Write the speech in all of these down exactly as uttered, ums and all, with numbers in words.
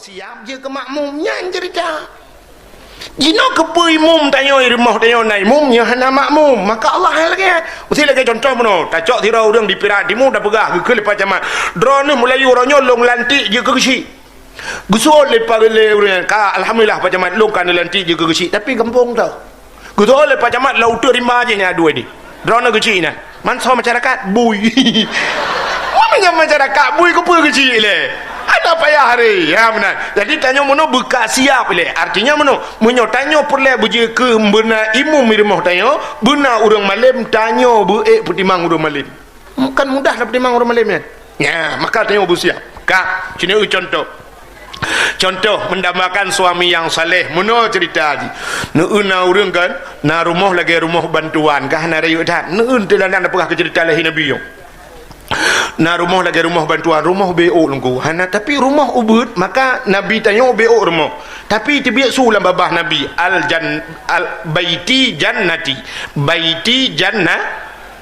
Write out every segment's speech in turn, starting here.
Siap jeuet keu makmum, nyan ceurita. Jinoe keupeue imum tanyoe, i rumoh tanyoe na imum, nyoe hana makmum, maka Allah hai lagée. Usi lagée contoh meunoe, tacok sidroe ureuëng di Pirak Timu, tapeugah geukheun lé Pak Camat, "Droeneuh meulayeue uroe nyoe lôn lantik jeuet keu geuchik." Geusuot lé Pak, lé ureuëng nyan, "Ka, alhamdulillah Pak Camat, lôn ka neulantik jeuet keu geuchik, tapi gampông teuh." Geutoh lé Pak Camat lam uteuk rimba jih nyan, "Aduh, di droeneuh geuchik nyan. Man soe masyarakat? Bui." Meunyoe masyarakat bui, keupeue geuchik lé? Hana payah hari. Ya, meunan. Jadi, tanyoe meunoe beuka siap lé. Artinya meunoe, meunyoe tanyoe peureulée beujeuet keu beuna imum di rumoh tanyoe, beuna ureuëng malém, tanyoe beu-ék peutimang ureuëng malém. Kan mudah lah peutimang ureuëng malém nyan. Nya, maka tanyoe beusiap. Ka, sinoe contoh. Contoh, mendambakan suami yang saleh. Meunoe ceurita jih. Neueu na ureuëng kan, na rumoh lagée rumoh bantuan, ka hana rayeuk that. Neueu teuladang tapeugah keu ceurita lahé Nabi nyoe. Na rumoh lagée rumoh bantuan, rumoh B O lungku. Hana, tapi rumoh ubeuet, maka Nabi tanyoe B O rumoh. Tapi teubiet su lam babah Nabi, al jan-, al baiti jannati. Baiti janna-,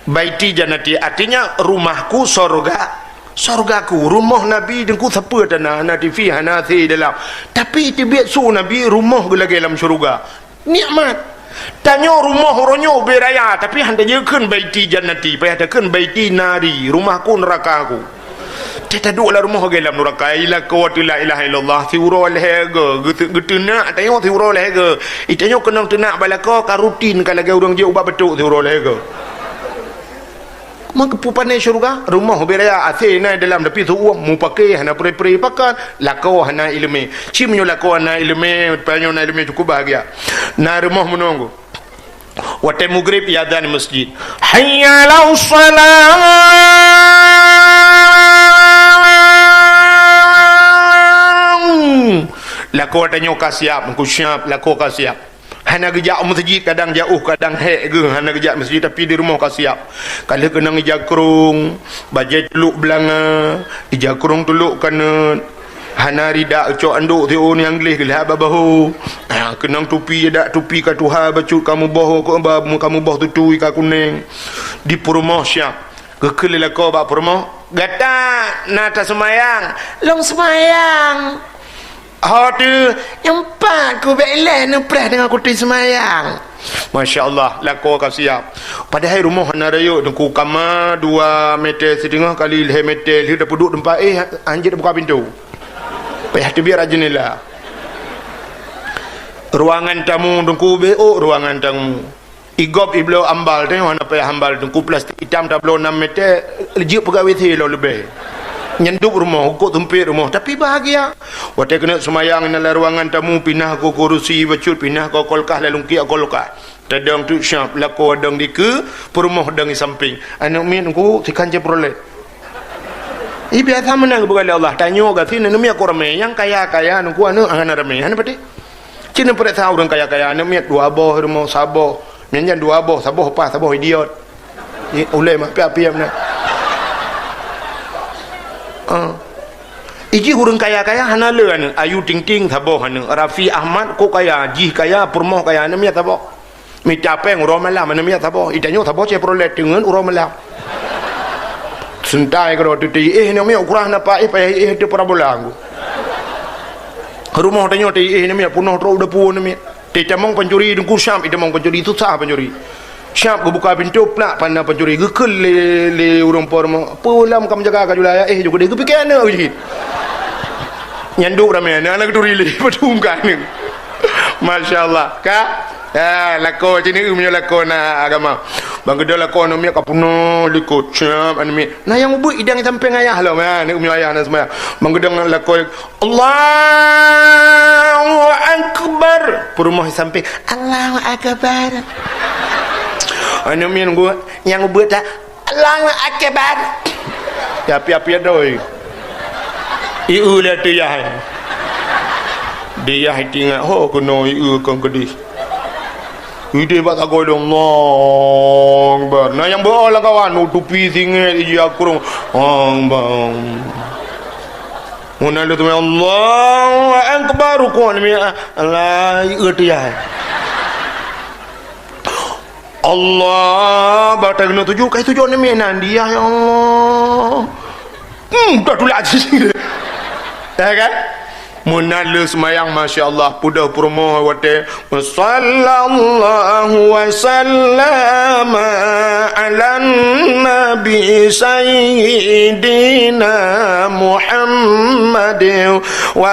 Baiti jannati, artinya rumahku sorga, sorgaku. Rumoh Nabi teungku sapeue tanoh, hana T V, hana A C dalam. Tapi teubiet su Nabi rumoh geulagée lam syeuruga. Nikmat. Tanyoe rumoh uroe nyoe ubé raya, tapi hana tajeuet kheun baiti jannati, payah takheun baiti nari, rumahku, nerakaku. Teuh taduek lam rumoh lagée lam nuraka, i lakoe teuh la ilaha illallah, siuroe lhée goe, geute-, geuteunak tanyoe siuroe lhée goe. I tanyoe keunong teunak bak lakoe ka rutin ka lagée ureuëng jeuet ubak beutôk siuroe lhée goe. Maka peue pane syeuruga, rumoh ubé raya, A C na dalam tapi seuuem, mupake hana pre-pre pakat, lakoe hana iéleumé. Ci meunyoe lakoe hana iéleumé, tanyoe na iéleumé cukup bahagia. Na rumoh meununggu. Watée mugrib, iazan masjid. "Hayya 'alas shalah." Lakoe tanyoe ka siap, meuku siap, lakoe ka siap. Hana geujak u masjid, kadang jaoh, kadang hék geuh, hana geujak masjid, tapi di rumoh ka siap. Ka lheueh keunong ija krong, bajée tulok beulanga, ija krong tulok kaneut, hana ridak cok andok siôn nyang gleh geulhah bak bahô. Ha, keunong tupi, dak tupi ka tuha, bacut ka muboh, ka muboh tutui ka kunéng. Di peurumoh siap. Geukheun lé lakoe bak peurumoh, "Gata na taseumayang?" "Lôn seumayang." "Ho teuh, nyoe pat ku bék ilée neupreh deungon kutui seumayang." Masya Allah, lakoe ka siap. Padahai rumoh hana rayeuk, teungku, kama dua meter siteungoh kali lhée meter, lheueh tapeuduek teumpat éh, hanjeuet buka pintoe. Payah teubiet rot jeundela. Ruangan tamu, teungku, bék ôk ruangan tamu. Igop ibloe ambal, tanyoe hana payah ambal, teungku, plastik itam tabloe nam meter, jeuet peugawée lom leubeh. Nyan dub rumoh, ukot seumpet rumoh, tapi bahagia. Watée keuneuk seumayang, na lam ruangan tamu, pinah ku kurusi bacut, pinah ku kulkas, lalu kiek kulkas. Tadong teuk siap, lakoe dong dikeue, peurumoh dong di sampéng. Aneuk miet, teungku, sikan Chevrolet. Ih, biasa meunan geupeugah lé Allah. Tanyoe gasien aneuk miet kon ramé. Nyang kaya-kaya, teungku, aneuk hana ramé. Hana patéh. Ci neupareksa ureuëng kaya-kaya, aneuk miet dua boh, rumoh saboh. Miet nyan dua boh, saboh paih, saboh idiot. Ulée mah piap-piap na. Ah. Iji ureuëng kaya-kaya hana le aneuk. Ayu Ting Ting saboh aneuk. Raffi Ahmad kok kaya, jih kaya, peurumoh kaya, aneuk miet saboh. Mita péng uroe malam, aneuk miet saboh. Itanyoe saboh Chevrolet teungeut uroe malam. Seuntai keudroe teuti, éh, aneuk miet ukurah napa, éh, payah, éh, teu parabola ngku. Rumoh tanyoe teuti, éh, aneuk miet punoh trok depu aneuk miet. Teutamong pancuri, teungku, siap itamong pancuri, susah pancuri. Siap geubuka pintoe, plak, pana pancuri. Geukheun lé, lé ureuëng po rumoh, "Peue lam ka meujaga ka julai, éh, jok keudeh." Geupike aneuk jih. Nyan dub ramé aneuk, aneuk turi lé, padum ka aneuk. Masya Allah, ka? Ya, lakoe cit nyoe meunyoe lakoe na agama. Ban geudong lakoe aneuk miet ka peunoh likot, siap aneuk miet. Na nyang ubeuet idang sampéng ayah lom, ya, aneuk miet ayah na seumayang. Ban geudong lakoe, "Allahu Akbar." Peurumoh sampéng, "Allahu Akbar." Aneuk miet ngku, nyang ubeuet that, "Allahu Akbar." Ya, piap-piap doi. Ieu lé tiyah. Diyah itingat, ho keunoe ieu kon keudeh. Ideh bak sagoe lom, Allahu Akbar. Na nyang beuo lam kawan, oh, tupi singét, ija krong. Allahu Akbar. Meunan lé teumé, Allahu Akbar, rukuk ni, Allah, ieu tiyah. Allah, bak ta keuneuk sujud, kai sujud ni miet nan dia, ya Allah. Hmm, dah tulak. Ya kan? Meunan lé seumayang, masya Allah, peudeuh peurumoh watée, "Sallallahu wa sallama ala nabi sayyidina Muhammadin wa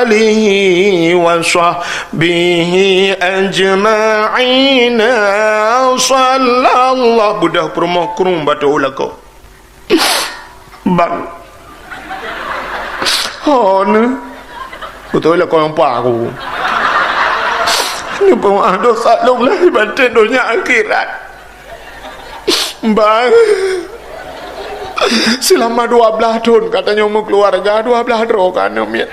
alihi wa sahbihi ajma'in." Sallallahu, beudeuh peurumoh krueng bateuk u lakoe. Bang. Oh, ni. Beutôi lah kau nampak aku. Ni peumaah dosa lôn lahé batin donya akhirat. Bang. Selama dua belas thon katanya meukeluarga, dua belas droe ka aneuk miet.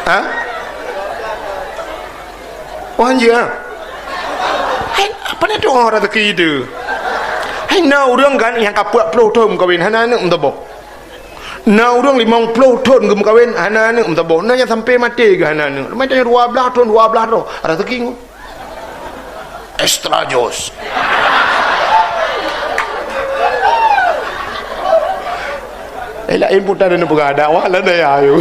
Ha? Wah, anjing ah. Hai, apa ni tu orang rezeki tu? Hai, na ureuëng kan nyang ka peuet ploh thon meukawen hana aneuk meusaboh. Na ureuëng limong ploh thon geumeukawen hana aneuk meusaboh. Na nyang sampai maté geuh hana aneuk. Leumai tanyoe dua belas thon, dua belas droe. Rezeki ngon. Extra jos. Eh, laén putra dan peugah dakwah lah daya ayu.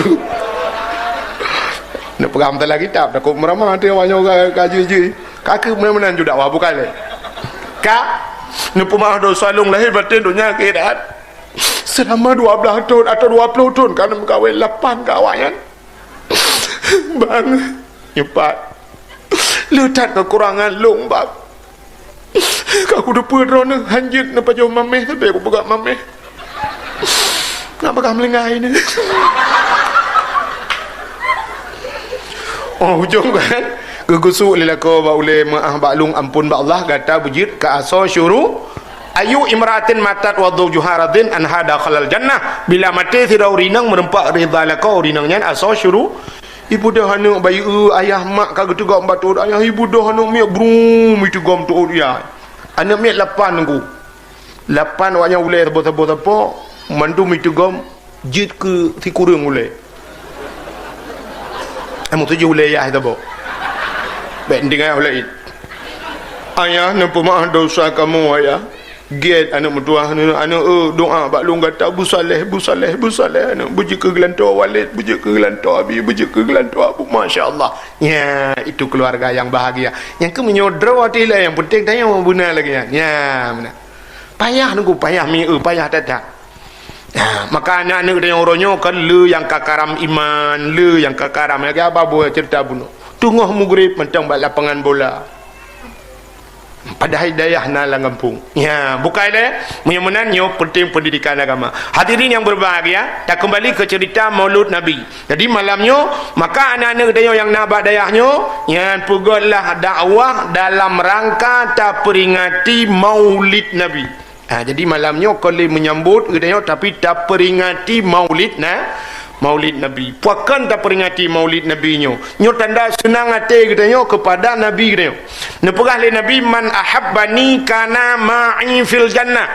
Nak peugah meusalah kitab, takut meurama hati awak nyoe ka, ka jui-jui. Ka keu meunan-meunan ju dakwah bukan lé. Ka, neupeumaah dosa lôn lahé batin donya akhirat. Selama dua belas thon atau dua ploh thon ka meukawen lapan ka awak nyan. Bang, nyepat. Le that kekurangan lôn, Bang. Ka kuteupeue droeneuh hanjeuet neupajoh mameh sabe kupeugah mameh. Nak peugah meulinggai ni. Oh, ujong kan? Geugusuk lé lakoe bak ulée meuáh bak lôn amphon bak Allah gata beujeuet keu asoe syuru. Ayu imra'atin matat wa zawjuha radin anha dakhalal jannah. Bila maté sidroe ureuëng inong meureumpok ridha lakoe ureuëng inong nyan asoe syuru. Ibudoh aneuk bayeue ayah mak ka geuteugom bak teuôt ayah, ibudoh aneuk miet brum iteugom teuôt yah. Aneuk miet lapan nunggu. Lapan awak nyan ulée saboh-saboh sapo, mandum iteugom jeuet keu sikureueng ulée. Eh, meutujoh ulée yah saboh. Bék tinggai ulée it. Ayah, neupeumaah dosa kamoe, Ayah. Gét aneuk meutuah, aneuk, aneuk, eh, doa bak lôn gata, busaleh, busaleh, busaleh, aneuk, beujeuet keu geulantoe Walid, beujeuet keu geulantoe Abi, beujeuet keu geulantoe Abu. Masya Allah. Ya, itu keluarga yang bahagia. Nyang keu meunyoe droe até ilée, yang penting tanyoe beuna lagée nyan. Ya, beuna. Payah nunggu, payah mieu, payah that-that. Ya, maka aneuk-aneuk tanyoe uroe nyoe kan le nyang ka karam iman, le nyang ka karam lagée haba boh cerita bunoe. Teungoh mugrib mantong bak lapangan bola. Padahai dayah na lam gampông. Ya, bukai lé. Meunyoe meunan nyoe penting pendidikan agama. Hadirin yang berbahagia, takeumbali ke cerita Maulud Nabi. Jadi malam nyoe, maka aneuk-aneuk tanyoe nyang na bak dayah nyoe, nyan peugotlah dakwah dalam rangka taperingati Maulid Nabi. Ha, jadi malam nyoe kon lé menyambut geutanyoe, tapi taperingati Maulid na, Maulid Nabi. Pakon taperingati Maulid Nabi nyoe? Nyoe tanda seunang até geutanyoe kepada Nabi geutanyoe. Neupeugah lé Nabi, "Man ahabbani kana ma'i fil jannah."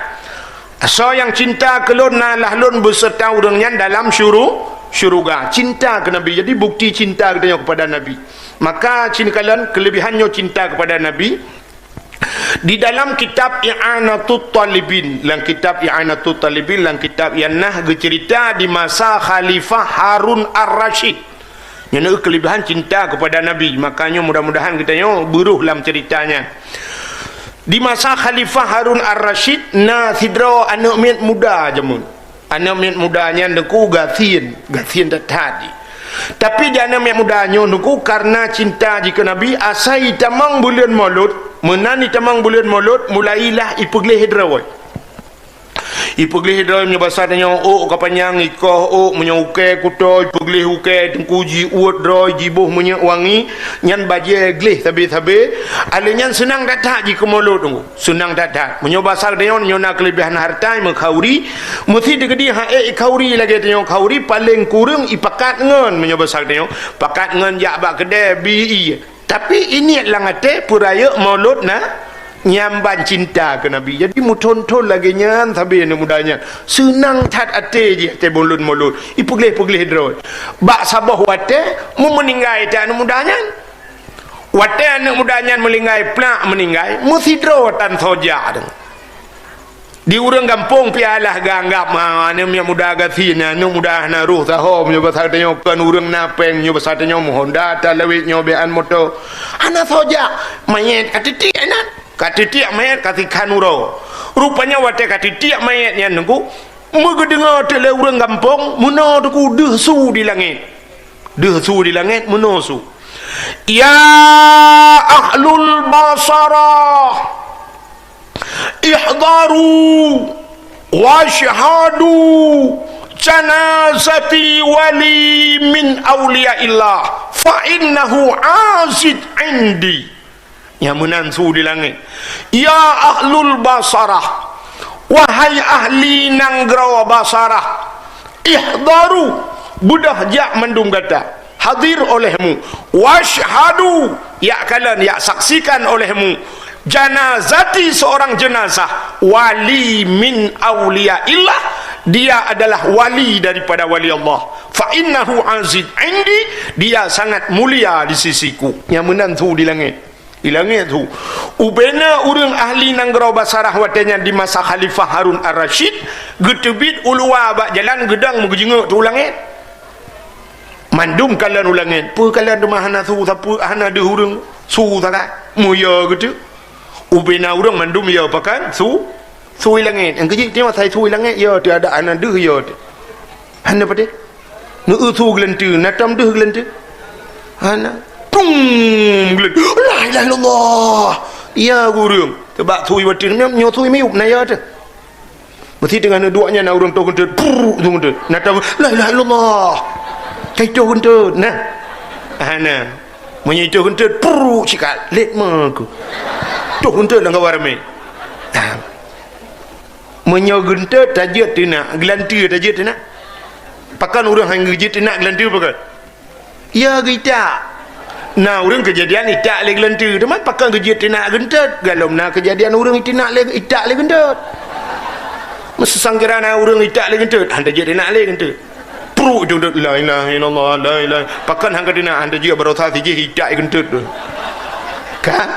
Soe nyang cinta keu lôn, na lah lôn beuseurta ureuëng nyan dalam syuru-, syuruga. Cinta keu Nabi. Jadi bukti cinta geutanyoe kepada Nabi. Maka cinkalon kelebihan nyoe cinta kepada Nabi. Di dalam kitab I'anatut Talibin, lam kitab I'anatut Talibin, lam kitab nyang na geucerita di masa Khalifah Harun Ar-Rasyid. Nyoe keulebihan cinta kepada Nabi. Makanya mudah-mudahan geutanyoe beuruh lam ceritanya. Di masa Khalifah Harun Ar-Rasyid na sidroe aneuk miet muda jameun. Aneuk miet muda nyan teungku gasien, gasien that-that jih. Tapi di aneuk miet muda nyoe teungku karena cinta jih keu Nabi, asai itamong buleuen Maulud, meunan itamong buleuen Maulud, mulailah ipeugleh droe. Ipeugleh droe meunyoe basa tanyoe ôk ka panyang ikoh ôk, meunyoe ukée kuto ipeugleh ukée teungku jiuet droe jiboh minyeuk wangi, nyan bajée gleh sabe-sabe. Alèh nyan seunang that-that jih keu Maulud teungku. Seunang that-that. Meunyoe basa geutanyoe nyoe na keulebihan hareuta meukauri, meusi teukeudi han ék kauri lagée tanyoe kauri, paleng kureueng ipakat ngon, meunyoe basa geutanyoe, pakat ngon jak bak keudè bi ie. Tapi ingat lam até peurayeuk Maulud na nyang ban cinta keu Nabi. Jadi meuthon-thon lagée nyan sabe aneuk muda nyan. Seunang that até jih até buleuen Maulud. Ipeugleh-peugleh droe. Bak saboh watée meumeuninggai that aneuk muda nyan. Watée aneuk muda nyan meulinggai plak meuninggai, meusidroe tan soe jak deungon. Di ureuëng gampông pih alah geuanggab, "Ah, aneuk miet muda gasien, aneuk muda hana roh saho, meunyoe basa tanyoe kon ureuëng na péng, nyoe basa tanyoe meuhonda talawét nyoe beuan moto." Hana soe jak, manyét ka titiek inan. Ka titiek manyét ka sikhan uroe. Rupanya watée ka titiek manyét nyan teungku, meugeudeungoe teuk lé ureuëng gampông, meunoe teungku deuh su di langét. Deuh su di langét, meunoe su. "Ya ahlul Basarah, ihdaru wasyhadu janazati wali min auliyaillah, fa innahu azid indi." Nyang meunan su di langét. "Ya ahlul Basarah, wahai ahli nanggroe Basarah, ihdaru, beudôh jak mandum gata, hadir olehmu, wasyhadu, yak kalon, yak saksikan olehmu, janazati, seorang jenazah, wali min auliyaillah, dia adalah wali daripada wali Allah. Fa innahu azid indi, dia sangat mulia di sisiku." Nyang meunan su di langét. Di langét su. Ubena ureuëng ahli nanggroe Basarah watée nyan di masa Khalifah Harun Ar-Rasyid, geuteubiet u luwa bak jalan geudong meugeujingeuk teuk u langét. Mandum kalon u langét, peue kalon teuma hana su sapeue, hana deuh ureuëng, su sagai, meuyö geuteuk. Ubena ureuëng mandum yö pakon, su, su i langét. Nyang keujeuet teuma sai su i langét, yö teuk adak hana deuh yö teuk. Hana padé. Neu-eu su geulanteue, na tom deuh geulanteue? Hana. Tung! Geulanteue. La ilaha illallah. Ya ureuëng. Teubak su i bateue, nyoe su i miyueb na ya teuh. Meusi teungoh neuduek nyan na ureuëng toh geunteut, prrrr, su geunteut. Na tom, la ilaha illallah. Kai toh geunteut, na. Hana. Meunyoe toh geunteut, prrrr, sikat. Let ma ku. Toh geunteut lam kawan ramé. Ha. Meunyoe geunteut tajeuet teunak, geulanteue tajeuet teunak. Pakon ureuëng han geujeuet teunak geulanteue pakon? Ya geuitak. Na ureuëng keujadian itak lé geulanteue, teuma pakon geujeuet teunak geunteut? Galom na keujadian ureuëng iteunak lé, itak lé geunteut. Meusang kira na ureuëng itak lé geunteut, han tajeuet teunak lé geunteut. Pruk geunteut, la ilaha illallah, la ilaha. Pakon han geuteunak, han tajeuet baroesa sijih itak geunteut tu. Kan?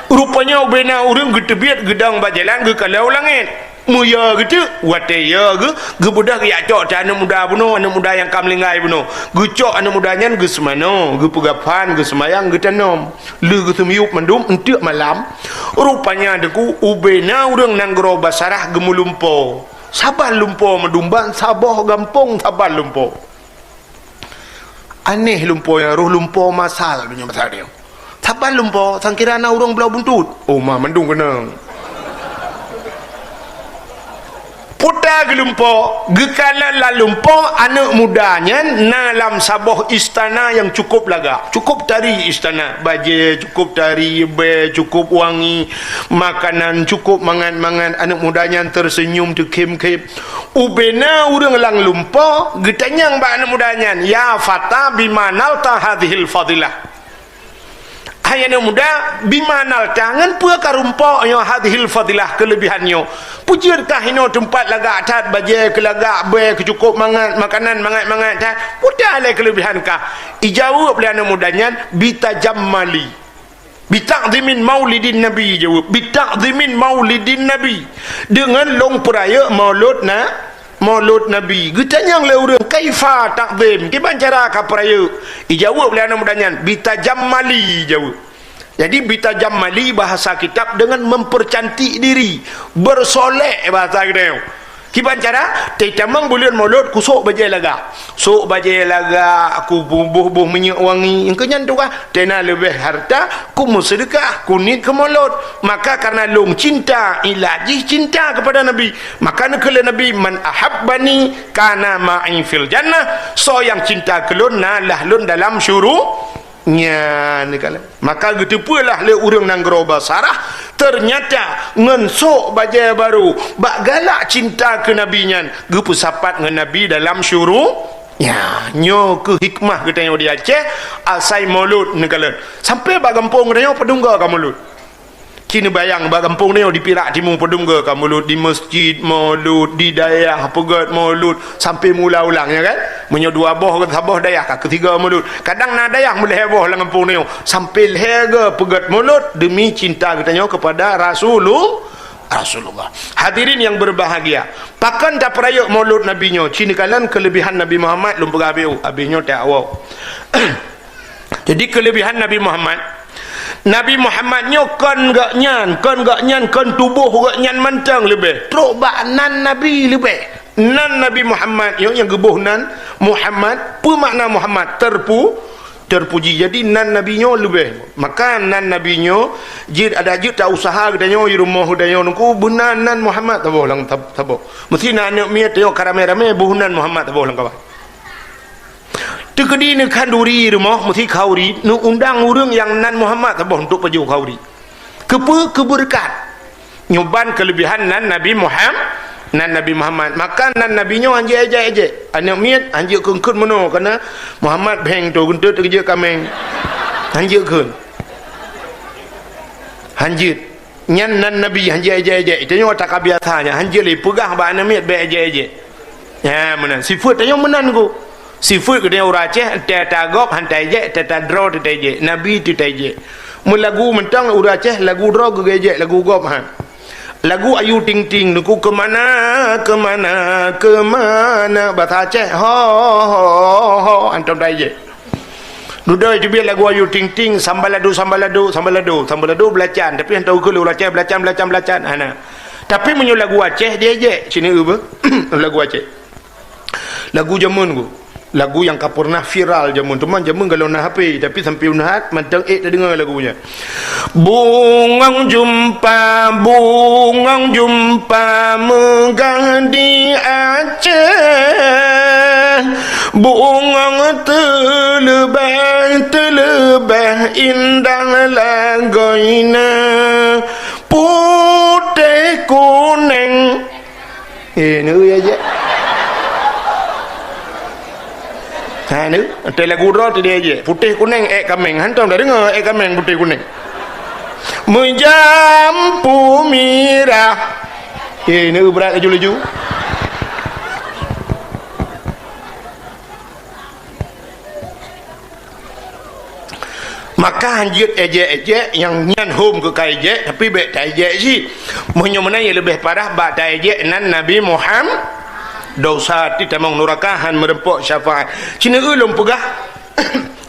Rupanya ubena ureuëng geuteubiet geudong bak jalan geukalon u langét. Meuyö geuteuk, watée yö geu-, geubeudôh geujak cok that aneuëk muda bunoe, aneuëk muda nyang ka meuninggai bunoe. Geucok aneuëk muda nyan geuseumanoe, geupeugah phan, geuseumayang, geutanom. Lheueh geuseumiyueb mandum eunteuk malam, rupanya teungku ubena ureuëng nanggroe Basarah geumeulumpo. Saban lumpo meudumban saboh gampông saban lumpo. Aneh lumpo nyan, roh lumpo masal meunyoe masa nyoe. Saban lumpo, sangkira na ureuëng bloe buntut. Oh, ma mandum keunong. Puta geulumpo, geukalon lam lumpo aneuëk muda nyan na lam saboh istana nyang cukup lagak, cukup tari istana, bajée cukup tari, bée cukup wangi, makanan cukup mangat-mangat, aneuëk muda nyan teuseunyum teukhém-khém. Ubena ureuëng lam lumpo geutanyong bak aneuëk muda nyan, "Ya fata, bima nalta hadhil fadilah?" Hai aneuëk muda, bima nalta, ngon peue ka rumpok nyoe hadhil fadilah, keuleubihan nyoe? Peue jeuet kah inoe teumpat lagak that, bajée keu lagak, bée keu cukup mangat, makanan mangat-mangat that? Peue lé keuleubihan kah? Ijaweueb lé aneuëk muda nyan, "Bitajammali." "Bita'zimin maulidin Nabi," jaweueb. "Bita'zimin maulidin Nabi." Deungon lôn peurayeuk maulud na, maulud Nabi. Geutanyong lé ureuëng, "Kaifa ta'zim?" Kiban cara ka peurayeuk? Ijaweueb lé aneuëk muda nyan, "Bitajammali," jaweueb. Jadi, bitajammali bahasa kitab dengan mempercantik diri, bersolek bahasa geutanyoe. Kiban cara, teutamong buleuen Maulud, kusok bajée lagak. Sok bajée lagak, kuboh-boh minyeuk wangi. Engkeu nyan tugaih, tena leubeh harta, kumeuseudeukah, kuniet keu Maulud. Maka karena lôn cinta, ilat jih cinta kepada Nabi. Maka neukheun lé Nabi, "Man ahabbani kana ma'i fil jannah." Soe nyang cinta keu lôn, na lah lôn dalam syuru-, Nyan, maka geuteupeue lah lé ureuëng nanggroe Basarah, teunyata ngon sok bajée barô, bak galak cinta keu Nabi nyan, geupeusapat ngon Nabi dalam syuru-, nya, nyoe keuh hikmah geutanyoe di Aceh, asai Maulud neukalon. Sampai bak gampông geutanyoe padum goe ka Maulud. Ci neubayang bak gampông nyoe di Pirak Timu padum goe ka Maulud, di meuseujid Maulud, di dayah peugét Maulud, sampai meuulang-ulang, ya kan? Meunyoe dua boh, saboh dayah ka keusigoe Maulud. Kadang na dayah meulhée boh lam gampông nyoe, sampai lhée goe peugét Maulud demi cinta geutanyoe kepada Rasulul-, Rasulullah. Hadirin yang berbahagia, pakon tapeurayeuk Maulud Nabi nyoe? Ci neukalon keuleubihan Nabi Muhammad lôn peugah abéh, abéh nyoe tawoe. Jadi, keuleubihan Nabi Muhammad, Nabi Muhammad nyoe kon gobnyan, kon gobnyan, kon tuboh gobnyan mantong leubeh. Trok bak nan Nabi leubeh. Nan Nabi Muhammad nyoe nyang geuboh nan Muhammad. Peue makna Muhammad? Terpu-, terpuji. Jadi, nan Nabi nyoe leubeh. Maka nan Nabi nyoe jeuet, adak jeuet ta-useuha geutanyoe, di rumoh geutanyoe nungku beuna nan Muhammad taboh lam tab-, taboh. Meusti na aneuk miet tanyoe ka ramé-ramé boh nan Muhammad taboh lam kaban. Teukeudi neukhanduri rumoh, meusti khanduri, neuundang ureuëng nyang nan Muhammad saboh untuk pajoh khanduri. Keupeue? Keu beureukat. Nyoe ban keuleubihan nan Nabi Muham-, nan Nabi Muhammad. Maka nan Nabi nyoe hanjeuet ejek-ejek. Aneuk miet hanjeuet kheun-kheun meunoe, kareuna Muhammad bheng tu geunteut teuk jeuet kaméng. Hanjeuet kheun. Hanjeuet. Nyan nan Nabi hanjeuet ejek-ejek. Tanyoe takabiasa nyan, hanjeuet lé peugah bak aneuk miet bèk ejek-ejek. Nyan meunan. Sifeuet tanyoe meunan ku. Sifeuet geutanyoe ureuëng Aceh, teuta gob han taejek, teuta droe teuta ejek. Nabi teuta ejek. Meulagu mantong ureuëng Aceh, lagu droe geugejek, lagu gob han. Lagu Ayu Ting Ting nungku, "Keumana, keumana, keumana." Basa Aceh, "Ho, ho, ho, ho." Hantom taejek. Dudoe teubiet lagu Ayu Ting Ting, sambalado, sambalado, sambalado, sambalado beulacan, tapi hantom keu lé ureuëng Aceh beulacan, beulacan, beulacan, hana. Tapi meunyoe lagu Aceh, diejek, sini eu beuh, lagu Aceh. Lagu jameun ku, lagu nyang ka pernah viral jameun, teuma jameun galom na H P, tapi sampai unehat mantong ék tadeungoe lagu nyan. Bungong jeumpa, bungong jeumpa meugah di Aceh. Bungong teuleubeh, teuleubeh indah lagoina. Putéh kuneng. Eh, neu ya je. Ha, neu. Teu lagu droe teu dia je. Putéh kuneng ék kaméng. Hantom tadeungoe ék kaméng putéh kuneng. Meujampu mirah. Eh, neu brat laju-laju. Maka hanjeuet ejek-ejek nyang nyan hom keu ka ejek, tapi bèk taejek cit. Meunyoe meunan nyang leubeh parah bak taejek nan Nabi Muham-, dosa ti tamong nuraka han meureumpok syafaat. Cina ulôn peugah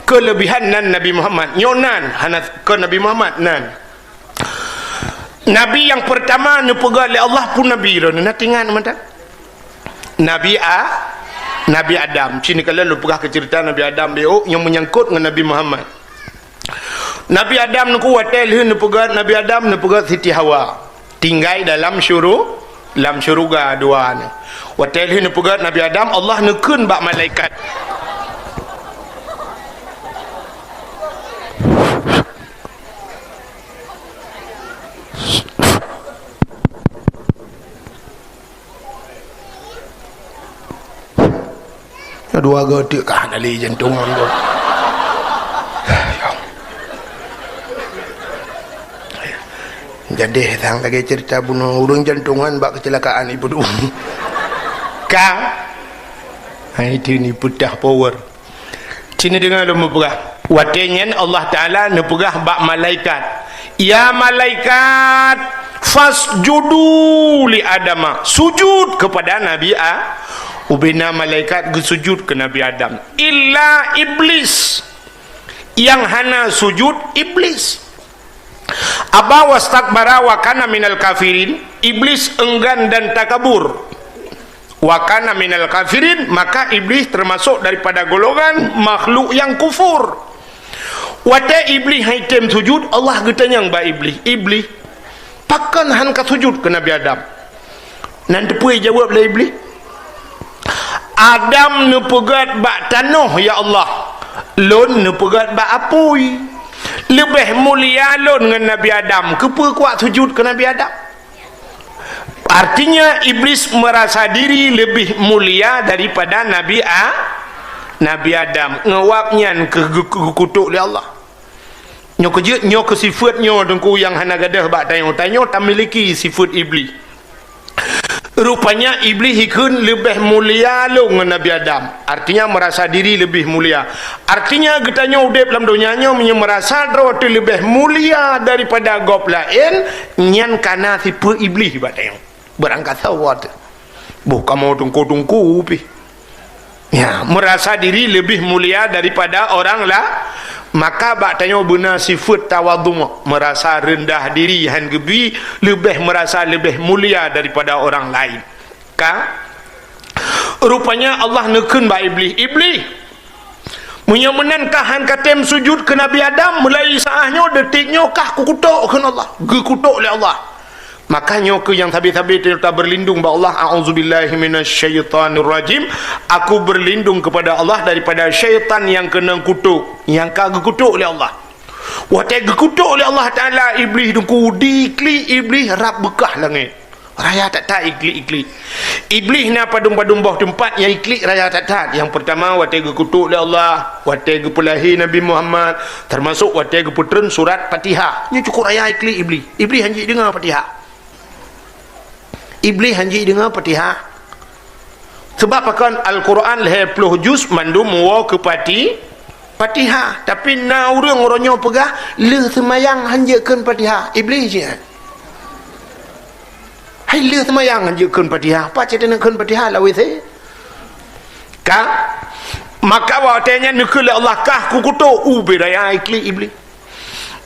keuleubihan nan Nabi Muhammad. Nyoe nan, hana kon Nabi Muhammad, nan. Nabi nyang peurtama neupeugah lé Allah pun nabi droeneuh, na tingat mantong? Nabi A-, Nabi Adam. Sini kala lôn peugah keu ceurita Nabi Adam, B O, nyang meunyangkot ngon Nabi Muhammad. Nabi Adam nungku watèe lheueh neupeugah Nabi Adam, neupeugah Siti Hawa. Tinggai dalam syuru-, lam syuruga dua nyoe. Watèe lheueh neupeugah Nabi Adam, Allah neukheun bak malaikat. Dua go teuk kah nali jantungan tu. Jadi sang lagi cerita bunuh ureuëng jantungan bak kecelakaan ibu dua. Kang, hai itu ni putah power. Sini deungoe lôn meupeugah. Watèe nyan Allah Taala neupeugah bak malaikat, "Ya malaikat, fasjudu li Adama." Sujud kepada Nabi A-, ubena malaikat geusujud keu Nabi Adam. Illa Iblis. Nyang hana sujud Iblis. Aba wastakbara wa kana minal kafirin, Iblis enggan dan takabur. Wa kana minal kafirin, maka Iblis termasuk daripada golongan makhluk yang kufur. Watèe Iblis han item sujud, Allah geutanyong bak Iblis, "Iblis, pakon han ka sujud keu Nabi Adam?" Nan teupeue jaweueb lé Iblis, "Adam neupeugét bak tanoh, ya Allah, lôn neupeugét bak apui. Leubeh mulia lôn ngon Nabi Adam, keupeue kuat sujud keu Nabi Adam?" Artinya, Iblis merasa diri lebih mulia daripada Nabi A-, Nabi Adam. Ngon wab nyan keu geu-, geukutok lé Allah. Nyoe keu jeuet, nyoe keu sifeuet nyoe teungku nyang hana gadôh bak tanyoe. Tanyoe tamiliki sifeuet Iblis. Rupanya Iblih ikheun leubeh mulia lom ngon Nabi Adam. Artinya, merasa diri lebih mulia. Artinya, geutanyoe udeb lam donya nyoe meunyoe merasa droe teuh leubeh mulia daripada gob laén, nyan kana sifeuet Iblih bak tanyoe. Beurangkasoe teuh. Boh kamoe teungku-teungku pih. Ya, merasa diri lebih mulia daripada orang la-, maka bak tanyoe beuna sifeuet tawadhu, merasa rendah diri, han geubi, leubeh merasa leubeh mulia daripada orang laén. Ka? Rupanya Allah neukheun bak Iblih, "Iblih, meunyoe meunan kah han katem sujud keu Nabi Adam, mulai saát nyoe, detik nyoe kah kukutok," kheun Allah. Geukutok lé Allah. Maka nyoe keuh nyang sabe-sabe ta-, tabeurlindong bak Allah, "A'udzubillahi minasyaitonirrajim." Aku berlindung kepada Allah daripada syaitan nyang keunong kutok, nyang ka geukutok lé Allah. Watée geukutok lé Allah Taala Iblih teungku, diklik Iblih rab beukah langét. Raya that-that iklik-iklik. Iblih na padum-padum boh teumpat nyang iklik raya that-that. Nyang peurtama watée geukutok lé Allah, watée geupeulahé Nabi Muhammad, teumasok watée geupeutreun surat Fatihah. Nyoe cukup raya iklik Iblih. Iblih han jeuet deungoe Fatihah. Iblih han jeuet deungoe Fatihah. Sabab pakon Al-Quran lhée ploh juz mandum meuwoe keu Fati-, Fatihah. Tapi na ureuëng uroe nyoe peugah, lheueh seumayang han jeuet kheun Fatihah. Iblih jih. Hai lheueh seumayang han jeuet kheun Fatihah. Pat cit neukheun Fatihah lam W C? Ka? Maka watée nyan neukheun lé Allah kah kukutok, ubé raya iklik Iblih.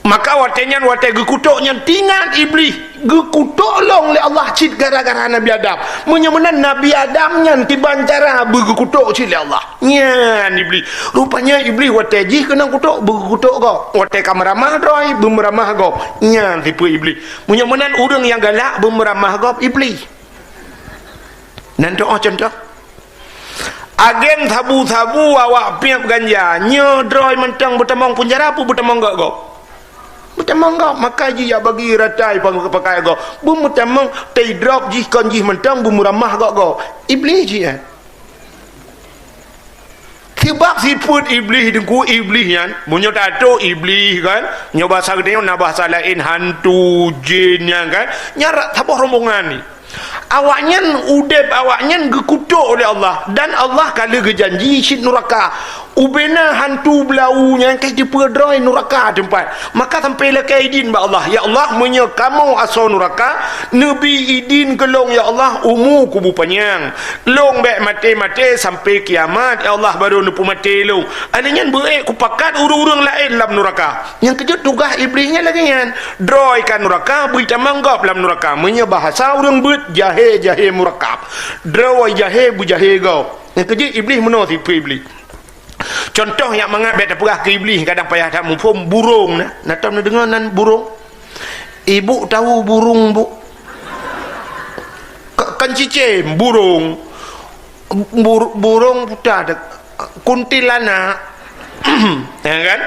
Maka watée nyan, watée geukutok nyan, teuingat Iblih, geukutok lom lé Allah cit gara-gara Nabi Adam. Meunyoe meunan Nabi Adam nyan kiban cara beugeukutok cit lé Allah. Nyan Iblih. Rupanya Iblih watée jih keunong kutok, beugeukutok gob. Watée ka meuramah droe, beumeuramah gob. Nyan sifeuet Iblih. Meunyoe meunan ureuëng nyang galak beumeuramah gob, Iblih. Nan teuoh cuntoh. Agen sabu-sabu awak piep ganja, nyoe droe mantong beutamong peunjara peue beutamong gob-gob? Beutamong gob, maka jih jak bagi rata pakai gob. Beumeutamong teidrop jih kon jih mantong beumeuramah gob-gob. Iblih jih, eh. Sabab sifeuet Iblih teungku, Iblih nyan, meunyoe tato Iblih kan, nyoe bahasa geutanyoe na bahasa laén hantu, jin nyan kan, nyan ra-, saboh rombongan ni. Awaknyan udeb, awaknyan geukutok lé Allah, dan Allah ka lheueh geujanji cit nuraka. Ubena hantu beulau nyan ka jiteupeue droe nuraka teumpat. Maka sampai lakée idin bak Allah, "Ya Allah, meunyoe kamoe asoe nuraka, neubi idin keu lôn, ya Allah, umu kubu panyang. Lôn bék maté-maté sampai kiamat, ya Allah, barô neupeumaté lôn. Alheuh nyan beuék kupakat ureuëng-ureuëng laén lam nuraka." Nyang keujeuet tugaih Iblih nyan lagée nyan. Droe ka nuraka, beutamong gob lam nuraka. Meunyoe bahasa ureuëng beuet, jahé-jahé murakab. Droe jahé, beujahé gob. Nyang keujeuet Iblih meunoe sifeuet Iblih. Cuntoh nyang mangat bék tapeugah keu Iblih, kadang payah that muphom, burông na. Na tom neudeungoe nan burông? Ibu tahu burung, Bu? Ke-, kan cicém, burông. Bur-, burông puta dek-, kuntilanak. Ya kan?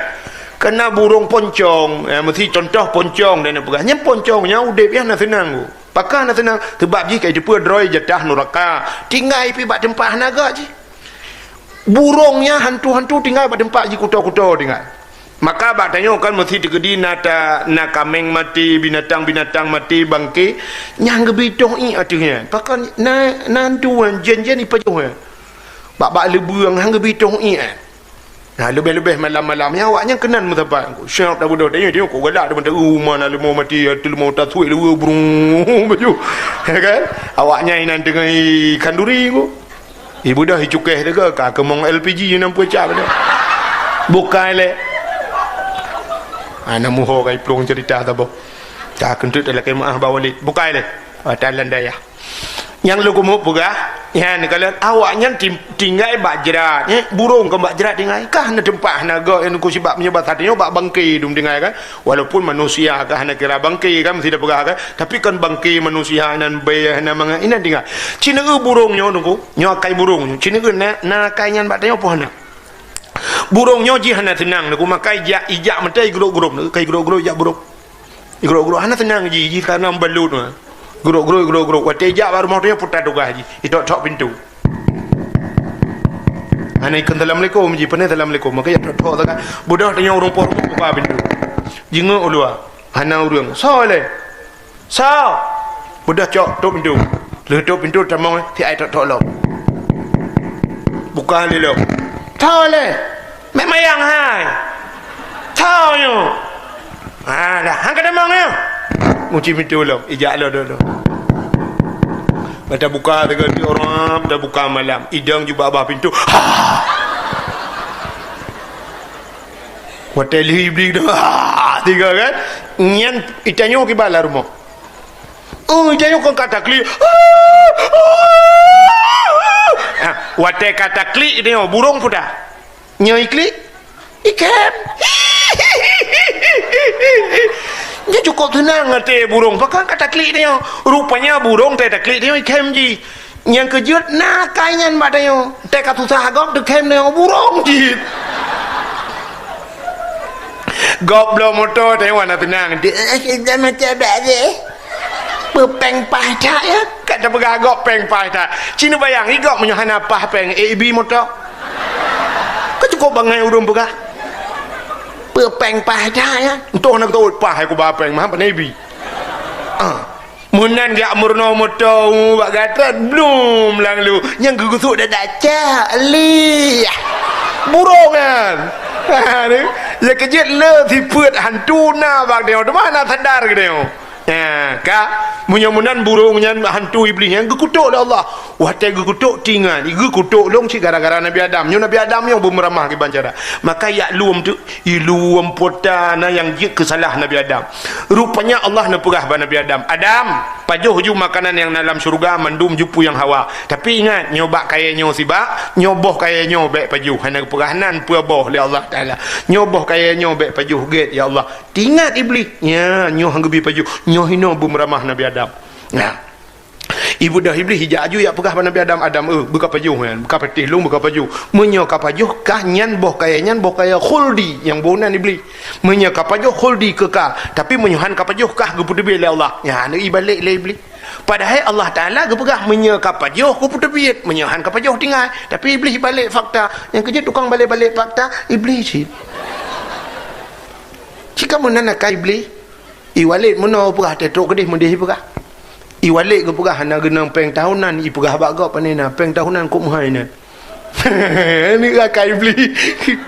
Kena burông poncong. Ya, meusti cuntoh poncong dan peugah. Nyan poncong nyan udeb ya na seunang, Bu. Pakon na seunang? Sabab jih ka jiteupeue droe jatah nuraka. Tinggai pih bak teumpat hana gak jih. Burông nyan hantu-hantu tinggai bak teumpat jikuto-kuto tinggai. Maka bak tanyoe kan meusti teukeudi na ta-, na kaméng maté, binatang-binatang maté, bangke, nyang geubi toh ié ateueh nyan. Pakon na, na hantu nyan, jén-jén ipajoh nyan. Bak-bak leubeueng han geubi toh ié nyan. Nah, leubeh-leubeh malam-malam nyan awaknyan keunan meusapat. Siap dah bodoh, tanyoe, tanyoe, kok galak teuma, uma na leumo maté, ateueh leumo tasui leue brung baju. Ya kan? Awaknyan inan teungoh ikhanduri ko. Ibu dah icukéh teuga ka keumong L P G enam puluh cap dah. Bukai lé. Ana muho kai plong cerita saboh. Ka keuntut lakée meuah ba Walid. Bukai lé. Ata landayah. Nyang lôn keumeung peugah, nyan kalon awaknyan tim-, tinggai bak jrat. Eh, burông kon bak jrat tinggai. Kah na teumpat hana gak nyang ku sibak meunyoe basa tanyoe bak bangke dum tinggai kan. Walaupun manusia ka hana kira bangke kan, meusti tapeugah kan, tapi kon bangke manusia nan bèe hana mangat inan tinggai. Ci neueu burông nyoe teungku, nyoe akai burông nyoe. Ci neueu na, na akai nyan bak tanyoe peue hana. Burông nyoe jih hana seunang teungku, maka ijak, ijak meutai grôp-grôp, kai grôp-grôp ijak burông. Grôp-grôp hana seunang jih, jih kana meubalot nyoe. Grôp-grôp, grôp-grôp. Watèe ijak bak rumoh tanyoe puta tugaih jih. Itok-tok pintoe. Hana ikheun assalamualaikum jih, peue na assalamualaikum. Maka ijak tok-tok sagai. Beudôh tanyoe ureueng po rumoh buka pintoe. Jingeuek u luwa. Hana ureueng. Soe lé? Soe? Beudôh cok, tok pintoe. Lheueh tôp pintoe tamong, si ai tok-tok lom. Buka lé lom. Tho lé. Mek mayang hai. Tho nyoe. Ha dah, han ka tamong nyoe. Ngunci pintoe lom, ijak lom dulu. Mata buka tiga tiga orang, mata buka malam. Idong jubak bah pintoe. Ha! Watèe lheueh Iblis dah. Ha! Tiga kan? Nyan itanyoe kiban lam rumoh. Oh, ija nyoe kon ka taklik. Ha, watèe ka taklik nyoe burông peue dah? Nyoe iklik? Ikhem. Nyoe cukôp seunang até burông, pakon ka taklik nyoe. Rupanya burông teuh taklik nyoe ikhem jih. Nyang keujeuet na akai nyan bak tanyoe. Teuka susah gob teukhem tanyoe burông jih. Gob bloe moto tanyoe hana teunang. Deh, eh, macam bak deh. Peupeng paih that ya. Ka tapeugah gob peng paih that. Ci neubayang i gob meunyoe hana paih peng, eh, ibi moto. Ka cukôp bangai ureueng peugah. Peupeng paih that ya. Entôh na kutôh paih kuba peng mah pane ibi. Ah. Meunan jak meurunoe moto bak gata blum lam lu. Nyang geugusuk dadak cak lih. Burông nyan. Ha, ni. Ya keujeuet le sifeuet hantu na bak tanyoe. Teuma hana sadar geutanyoe. Ya, ka. Meunyoe meunan burông nyan hantu Iblih nyan geukutok lé Allah. Watèe geukutok tingat, geukutok lôn cit gara-gara Nabi Adam. Nyoe Nabi Adam nyoe beumeuramah kiban cara. Maka yak lom tu Ilôn pota na nyang jeuet keu salah Nabi Adam. Rupanya Allah neupeugah bak Nabi Adam, "Adam, pajoh ju makanan nyang na lam syeuruga mandum ju peue nyang hawa. Tapi ingat, nyoe bak kayèe nyoe sibak, nyoe boh kayèe nyoe bèk pajoh." Hana geupeugah nan peue boh lé Allah Taala. "Nyoe boh kayèe nyoe bèk pajoh gèt, ya Allah." Teuingat Iblih, "Nya, nyoe han geubi pajoh." Nyoe hinoe beumeuramah Nabi Adam. Nah. Ibeudôh Iblih ijak aju jak peugah bak Nabi Adam, "Adam, eh, beuka pajoh nyan, beuka patéh lôn, beuka pajoh. Meunyoe ka pajoh kah nyan boh kayèe nyan boh kayèe khuldi," nyang boh nan Iblih. "Meunyoe ka pajoh khuldi keu ka, tapi meunyoe han ka pajoh kah geupeuteubiet lé Allah." Nyan ibalek lé Iblih. Padahai Allah Taala geupeugah, "Meunyoe ka pajoh geupeuteubiet, meunyoe han ka pajoh tinggai." Tapi Iblih ibalek fakta. Nyang keujeuet tukang balek-balek fakta, Iblih cit. Cit ka meunan akai Iblih. I Walid meunoe peugah, teutrok keudeh meudeh peugah. I Walid geupeugah, "Hana geunang pèng tahunan." I peugah bak gob, "Pane na pèng tahunan kok meuhai na." Ni akai Iblih.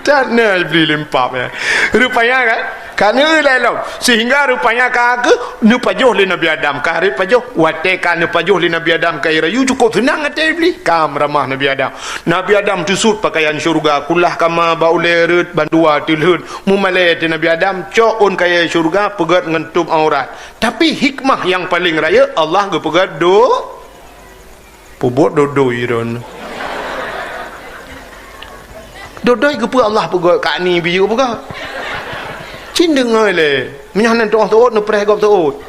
That na Iblih lempap ya. Rupanya kan? Ka neueu lé lom. Sehingga rupanya ka keuh neupajoh lé Nabi Adam. Ka rhot pajoh. Watèe ka neupajoh lé Nabi Adam kayèe rayeuk cukôp seunang até Iblih. Ka meuramah Nabi Adam. Nabi Adam teusut pakaian syeuruga, kulah kama bak ulèe rhot bandua teulheuet. Meumalèe teuh Nabi Adam, cok ôn kayèe syeuruga, peugèt ngon tôb aurat. Tapi hikmah nyang paleng rayeuk, Allah geupeugèt do-, peubuet dodoi ron. Dodoi keupeue Allah peugèt, kak ni biyeu peugah. Cit deungö lé, meunyoe hana teuôt neupreh gob teuôt.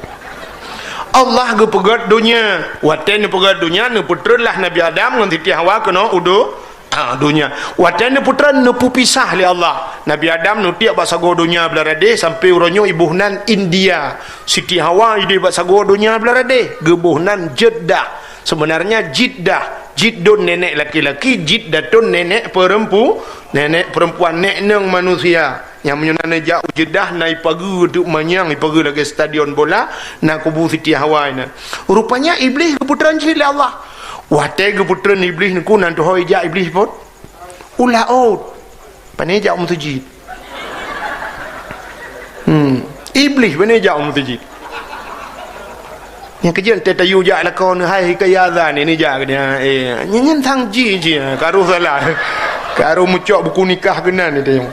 Allah geupeugèt donya, watèe neupeugèt donya, neupeutreun lah Nabi Adam ngon Siti Hawa keunoe u do-, Ah, donya. Watèe neupeutreun neupeupisah lé Allah. Nabi Adam neutiek bak sagoe donya blaih radeh sampoe uroe nyoe iboh nan India. Siti Hawa ideh bak sagoe donya blaih radeh, geuboh nan Jeddah. Sebenarnya Jiddah, Jiddun nenek laki-laki, Jiddatun nenek perempu-, nenek perempuan, nek nong manusia. Nyang meunyoe na neujak u Jeddah, na ipageue teuk manyang, ipageue lagèe stadion bola, na kubu Siti Hawa inan. Rupanya Iblih geupeutreun cit lé Allah. Watèe geupeutreun Iblih neukeu nan tuho ijak Iblih phôn? U laôt. Pane jak u meuseujid. Hmm. Iblih pane jak u meuseujid. Nyang keujeuet teuh tayue jak lakoe nyoe, hai ka azan ni, ni jak keu dia. Eh, nyan, nyan sang jih, jih, ka roh salah. Ka roh meucok buku nikah keunan ni tayue.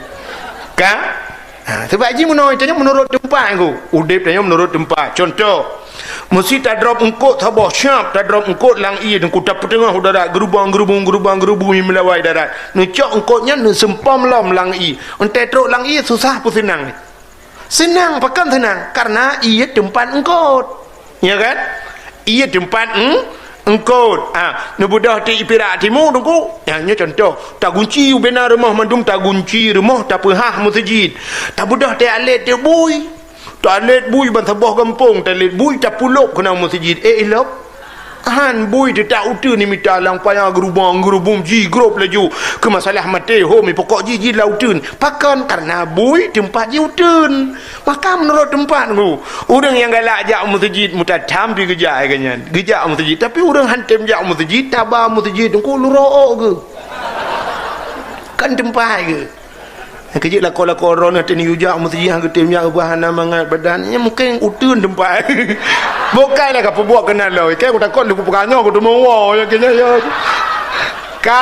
Ka? Ha, sabab jih meunoe, tanyoe meunurot teumpat, Teungku. Udép tanyoe meunurot teumpat. Contoh, meusi tadrop eungkôt saboh, siap tadrop eungkôt lam ié, Teungku, tapeuteungoh u darat, geurubong, geurubong, geurubong, geurubong, meulawai darat. Neucok eungkôt nyan, neuseumpom lom lam ié. Entée trok lam ié, susah peue seunang? Seunang, pakon seunang? Kareuna ié teumpat eungkôt. Ya kan? Ié teumpat eung-, eungkôt. Ha, neubeudôh teuk i Pirak Timu, Teungku. Ha, nyoe contoh. Tagunci ubena rumoh mandum, tagunci rumoh, tapeuhah meuseujid. Tabeudôh teuk alet teuk bui. Talet bui ban saboh gampông, talet bui, tapulop keunan meuseujid. Eh, ilop. Han bui teutak uteuen, imita lam paya geurubong-geurubong jigrob laju. Keu masalah maté, ho, mipokok jih jih lam uteuen. Pakon? Kareuna bui teumpat jih uteuen. Maka meunurot teumpat nyoe, ureuëng nyang galak jak u meuseujid, mutatam pi geujak, hai geuh nyan. Geujak u meuseujid, tapi ureuëng han tem jak u meuseujid, taba meuseujid, engko lurok geuh. Kan teumpat geuh. Nyang keujeuet lakoe-lakoe droeneuh teuh neujak meuseujid, han geutem jak, ubah hana mangat badan. Nyan mungken uteuen teumpat. Bukai lah ka peubuet keunan lom. Ikei kutakot lé kupeukanyoe kuteumeuwoe, nyang keu nyan, ya. Ka?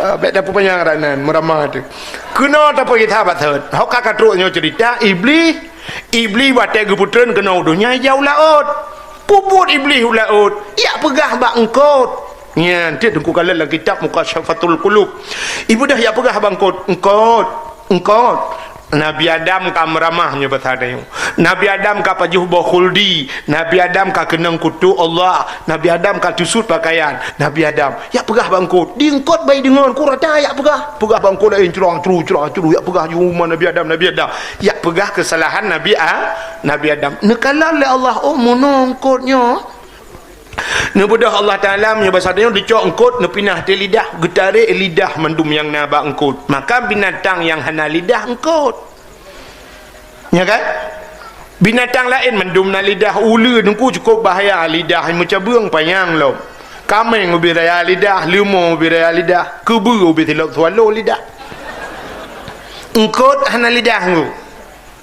Ah, bék tapeupanyang rat nan, meuramah teuh. Keunoe tapeugah that bak thot. Ho ka ka trok nyoe ceurita, Iblih, Iblih watée geupeutreun keunoe u donya ija u laôt. Peubuet Iblih u laôt, ijak peugah bak eungkot. Nyan, tiep Teungku kalon lam kitab Mukasyafatul Qulub. Ibeudôh ijak peugah bak eungkot, "Eungkot, eungkot. Nabi Adam ka meuramah nyoe basa tanyoe. Nabi Adam ka pajoh boh khuldi. Nabi Adam ka keunong kutok Allah. Nabi Adam ka teusut pakaian. Nabi Adam." Ijak peugah bak eungkot. Di eungkot bai deungon, eungkot rata ijak peugah. Peugah bak eungkot laén, curang-curu, curang-curu. Ijak peugah jih, "Uma Nabi Adam, Nabi Adam." Ijak peugah keusalahan Nabi A-, Nabi Adam. Neukalon lé Allah, "Oh, meunoe eungkot nyoe." Neubeudôh Allah Taala meunyoe basa tanyoe, geucok eungkot, neupinah teuh lidah, geutarek lidah mandum nyang na bak eungkot. Maka binatang nyang hana lidah eungkot. Nya kan? Binatang laén mandum na lidah, uleue, Teungku, cukup bahaya lidah, meucabeueng panyang lom. Kaméng ubé raya lidah, leumo ubé raya lidah, keubeue ubé silop swallow lidah. Eungkot hana lidah, Teungku.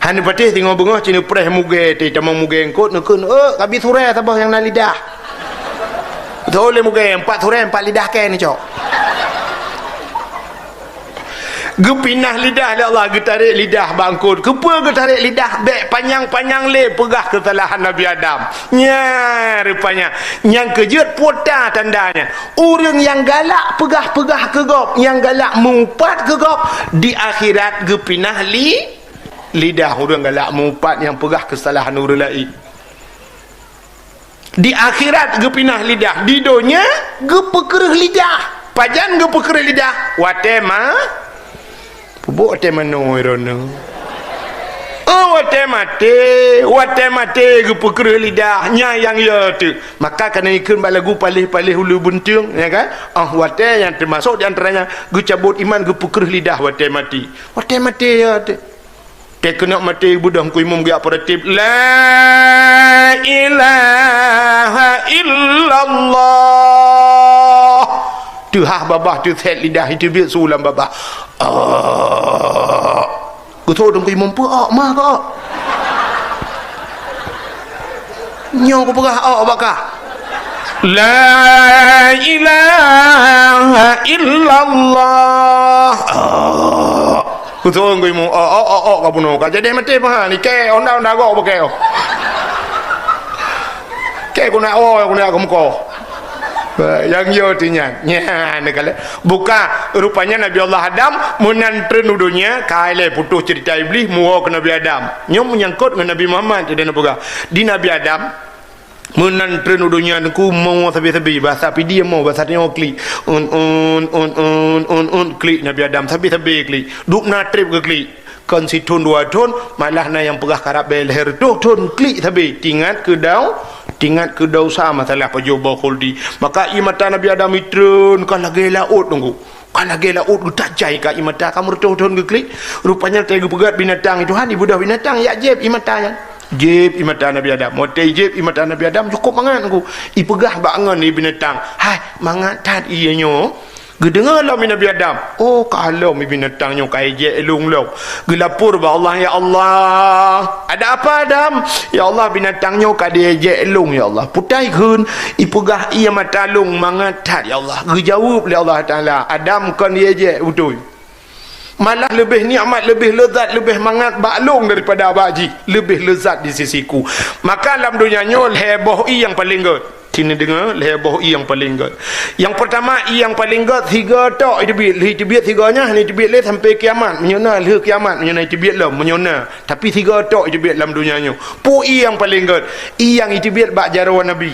Hana patéh singoh beungoh ci neupreh mugée, teuh tamong mugée eungkot, neukheun, "Ôk, kabi surée saboh nyang na lidah." Beutôi lé mugée, empat surée, empat lidah kée neucok. Geupinah lidah lé Allah, geutarek lidah bak eungkot. Keupeue geutarek lidah? Bék panyang-panyang lé peugah keusalahan Nabi Adam. Nya, rupanya, nyang keujeuet puta tandanya. Ureuëng nyang galak peugah-peugah keu gob, nyang galak meuupat keu gob, di akhirat geupinah li-, lidah ureuëng galak meuupat nyang peugah keusalahan ureuëng laén. Di akhirat geupinah lidah, di donya geupeukreueh lidah. Pajan geupeukreueh lidah? Watée ma-, peubuet watée manoe droeneuh. Oh, watée maté, watée maté geupeukreueh lidah, nya nyang yo teuh. Maka ka neukheun bak lagu paléh-paléh uleue beunteueng, ya kan? Ah, watée nyang teumasok di antaranya geucabot iman, geupeukreueh lidah watée maté. Watée maté yo teuh. Teukeunok maté beudôh Teungku Imum geujak peureutéb, "La ilaha illallah." Teuhah babah, teusét lidah, iteubiet su lam babah. "Ôk." Geutôh Teungku Imum, "Peue ôk, ma keu ôk?" "Nyoe kupeugah ôk bak kah." "La ilaha illallah." Ôk. Khusus Teungku Imum, ôk, ôk, ôk, ôk, ka bunoe. Ka jadi maté paha, ni kée, onda-onda gok bukée, oh. Kée guna, oh, guna keu muka. Bah, nyang yo teuh nyan. Nyan, neukalon. Buka, rupanya Nabi Allah Adam meunan treun u donya, ka ilée putôh cerita Iblih, muwoe keu Nabi Adam. Nyoe meunyangkot ngon Nabi Muhammad, jadi neupeugah. Di Nabi Adam, meunan treun u donya Teungku, mo sabe-sabe, basa Pidie mo, basa tanyoe klik. Un, un, un, un, un, un, klik Nabi Adam, sabe-sabe klik. Dubna treb geuklik. Kon sithon dua thon, malah na nyang peugah karab bée lhée reutôh thon klik sabe. Tingat keu dau-, tingat keu desya masalah pajoh boh khuldi. Maka ié mata Nabi Adam itreun ka lagée laôt Teungku. Ka lagée laôt geutajai ka ié mata, ka meureutoh thon geuklik. Rupanya watée geupeugét binatang, "Tuhan, ibeudôh binatang, jak jieb ié mata nyan." Jieb ié mata Nabi Adam. Watée jieb ié mata Nabi Adam, cukôp mangat Teungku. Ipeugah bak ngon ié binatang, "Hai, mangat that ié nyoe." Geudeungoe lom ié Nabi Adam. Oh, ka lom ié binatang nyoe ka ijék lôn lom. Geulapor bak Allah, "Ya Allah, ada apa, Adam?" "Ya Allah, binatang nyoe ka diéjék lôn, ya Allah." "Peue teuma kheun?" "Ipeugah ié mata lôn mangat that, ya Allah." Geujaweueb lé Allah Taala, "Adam, kon diéjék beutôi. Malah leubeh nikmat, leubeh leuzat, leubeh mangat bak lôn daripada bak jih. Leubeh leuzat di sisiku." Maka lam donya nyoe lhée boh ié nyang paleng gét. Ci neudeungoe, lhée boh ié nyang paleng gét. Nyang peurtama, ié nyang paleng gét, sigoe tok iteubiet, lheueh iteubiet sigoe nyan, hana iteubiet lé sampoe kiamat. Meunyoe na lheueh kiamat, meunyoe na iteubiet lom, meunyoe na. Tapi sigoe tok iteubiet lam donya nyoe. Peue ié nyang paleng gét? Ié nyang iteubiet bak jaroe Nabi.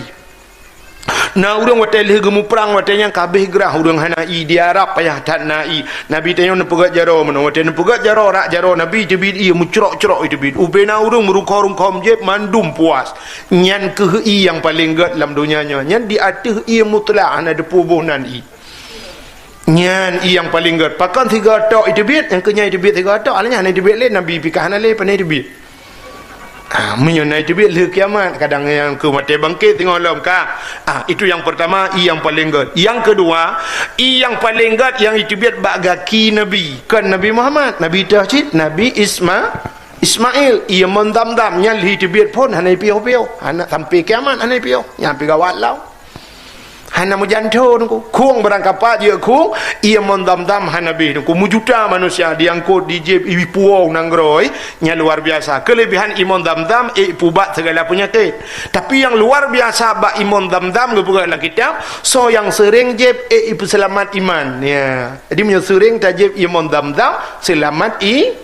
Na ureuëng watée lheueh geumuprang, watée nyan ka abéh grah ureuëng hana ié, di Arab payah that na ié. Nabi tanyoe neupeugét jaroe meunoe, watée neupeugét jaroe, rak jaroe Nabi teubiet ié meucrok-crok ié teubiet. Ubé na ureuëng meurungkho-rungkho jieb mandum puas. Nyan kheueh ié nyang paleng gét lam donya nyoe. Nyan di ateueh ié mutlak hana teupeue boh nan ié. Nyan ié nyang paleng gét. Pakon sigoe tok ié teubiet, nyang kheueh nyan ié teubiet sigoe tok, alah nyan hana ié teubiet lé, Nabi pih ka hana lé, pane ié teubiet. Ah, meunyoe na ié teubiet lheueh kiamat, kadang nyang kheueh watée bangkét singoh lom ka. Ah, itu nyang peurtama, ié nyang paleng gét. Nyang keudua, ié nyang paleng gét nyang ié teubiet bak gaki Nabi. Kon Nabi Muhammad, Nabi teuh cit, Nabi Isma-, Ismail. Ié mon Zamzam, nyan lheueh teubiet phon hana ié piôh-piôh. Hana sampai kiamat hana ié piôh. Nyan pih gawat lom. Hana meujanto Teungku. Khueng barangkapat jeuet khueng, ié mon Zamzam hana abéh Teungku. Meujuta manusia diangkot, dijieb, ipuwoe u nanggroe, nyan luar biasa. Keulebihan ié mon Zamzam, ék ipubat segala peunyakét. Tapi nyang luar biasa bak ié mon Zamzam geupeugah lam kitab, soe nyang seuréng jieb, ék ipeuseulamat iman. Ya. Jadi meunyoe seuréng tajieb ié mon Zamzam, seulamat i-,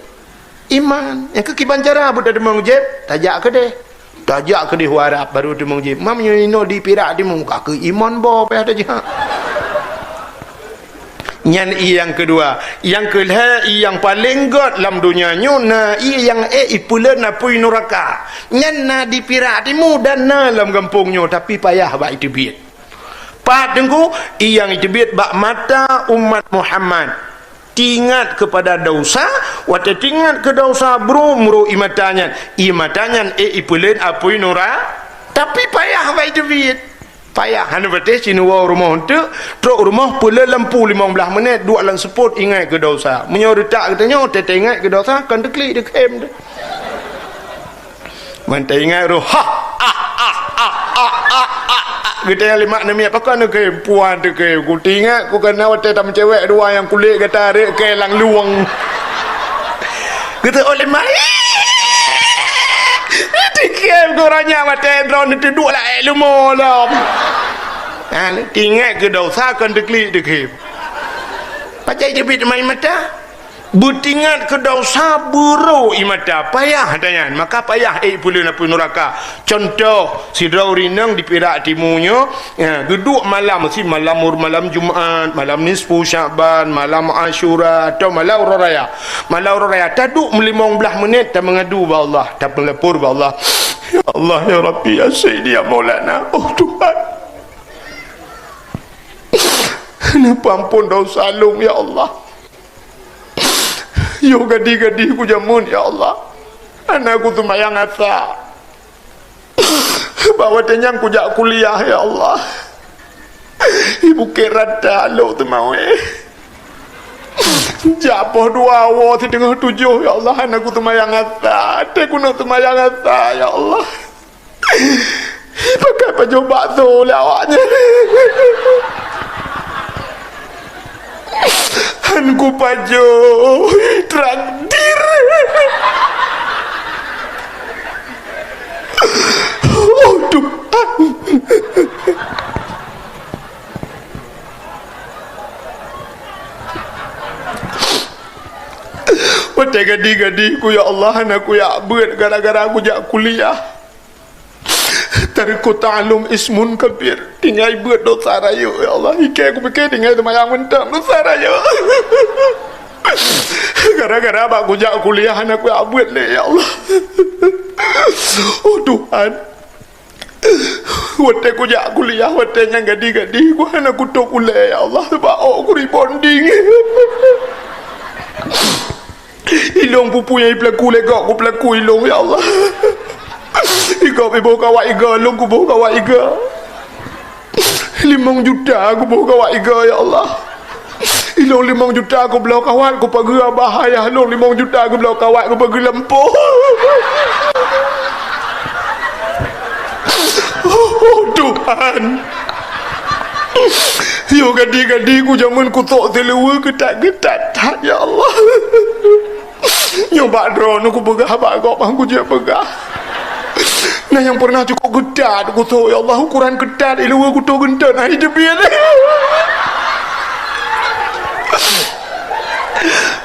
iman. Nyang kheueh kiban cara beu tateumong jieb, tajak keudeh. Tajak keudeh u Arab baru teumong jieb. Mam nyoe inoe di Pirak Timu ka kheueh ié mon boh payah tajak. Nyan ié nyang keudua. Nyang keulhée ié nyang paleng gét lam donya nyoe na ié nyang ék ipeulén apui nuraka. Nyan na di Pirak Timu dan na lam gampông nyoe, tapi payah bak ié teubiet. Pat Teungku, ié nyang ié teubiet bak mata umat Muhammad. Teuingat keupada desya, watée teuingat keu desya, brok-brok ié mata nyan. Ié mata nyan ék ipeulén apui nura-, tapi payah bak ié teubiet. Payah, hana patéh sineuk woe rumoh eunteuk, trok rumoh peulén lampu limong blaih menit, duek lam seupôt ingat keu desya. Meunyoe reutak geutanyoe, teuingat keu desya, kon teuklik teukhém teuh. Ban taingat roh, ha, ah, ah, ah, ah, ah, ah, ah. Geutanyoe lé mak namiet, pakon neukhém, puan teukhém. Kuteuingat, ku kana watée tameucewek dua nyang kulét gata rek keu lam luwang. Geutanyoe lé mak, teukhém guranya watée droeneuh teuduek lam ék leumo lom. Ha, teuingat keu desya kon teuklik teukhém. Pajan jeubiet main mata? Beuteuingat keu desya brok ié mata, payah tanyan, maka payah ék ipeulén apui nuraka. Cuntoh, sidroe ureuëng inong di Pirak Timu nyoe, ya, geuduek malam, si malam, malam Jumat, malam nisfu Syakban, malam Asyura, atau malam Uroe Raya. Malam Uroe Raya, taduek meulimong blaih menit, tameungadu bak Allah, tapeulapor bak Allah. Ya Allah, ya Rabbi, ya Sayyidi, ya Maulana, oh Tuhan. Neupeuampon desya lôn, ya Allah. Yoh gadih-gadih kujameun, ya Allah. Hana kuseumayang asa. Bak watée nyan kujak kuliah, ya Allah. Di Bukét Rata lôn teumawé. Jak poh dua woe siteungoh tujoh, ya Allah, hana kuseumayang asa. Até keuneuk seumayang asa, ya Allah. Pakai pajoh bakso lé awaknyan. Han kupajoh, traktir. Oh, Tuhan. Watée gadih-gadih ku, ya Allah, hana kujak beuet gara-gara kujak kuliah. Tarku ta'allum ismun kabir. Tinggai beuet desya rayeuk, ya Allah. Ikée kupike tinggai seumayang mantong desya rayeuk. Gara-gara bak kujak kuliah hana kujak beuet lé, ya Allah. Oh Tuhan. Watée kujak kuliah, watée nyan gadih-gadih ku hana kutôb ulée, ya Allah, sabab ôk ku rebonding. Ilong peue-peue nyang ipeulaku lé gob kupeulaku ilong, ya Allah. Igob iboh kawak iga, ilong kuboh kawak iga. Limong juta kuboh kawak iga, ya Allah. Ilong limong juta kubloe kawat kupageue abah ayah lôn, limong juta kubloe kawat kupageue lampôh. Oh, Tuhan. Yoh gadih-gadih kujameun kusok siluweue keutat-keutat that, ya Allah. Nyoe bak droeneuh kupeugah bak gob han kujeuet peugah. Nah nyang pernah cukôp keutat kusok, ya Allah, ukoran keutat iluweue kutoh geunteut hana iteubiet.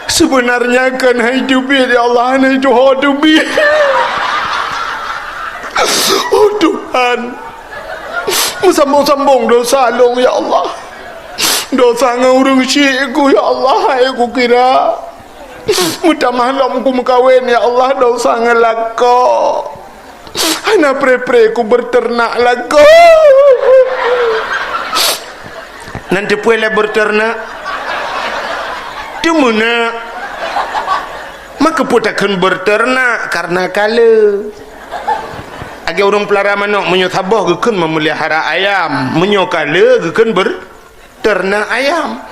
Sebenarnya kan hana iteubiet, ya Allah, hana ituho teubiet. Oh Tuhan. Meusambong-sambong dosa lôn, ya Allah. Dosa ngon ureuëng syik ku, ya Allah, hai kukira. Meutamah lom kumeukawen, ya Allah, dosa ngon lakoe. Hana pre-pre kubeureuternak lagoe. Nan teupeue lé beureuternak? Teumeunak. Maka peue takheun beureuternak? Kareuna ka le. Lagée ureuëng peulara manok, meunyoe saboh geukheun meumeuliahara ayam, meunyoe ka le geukheun beur- ternak ayam.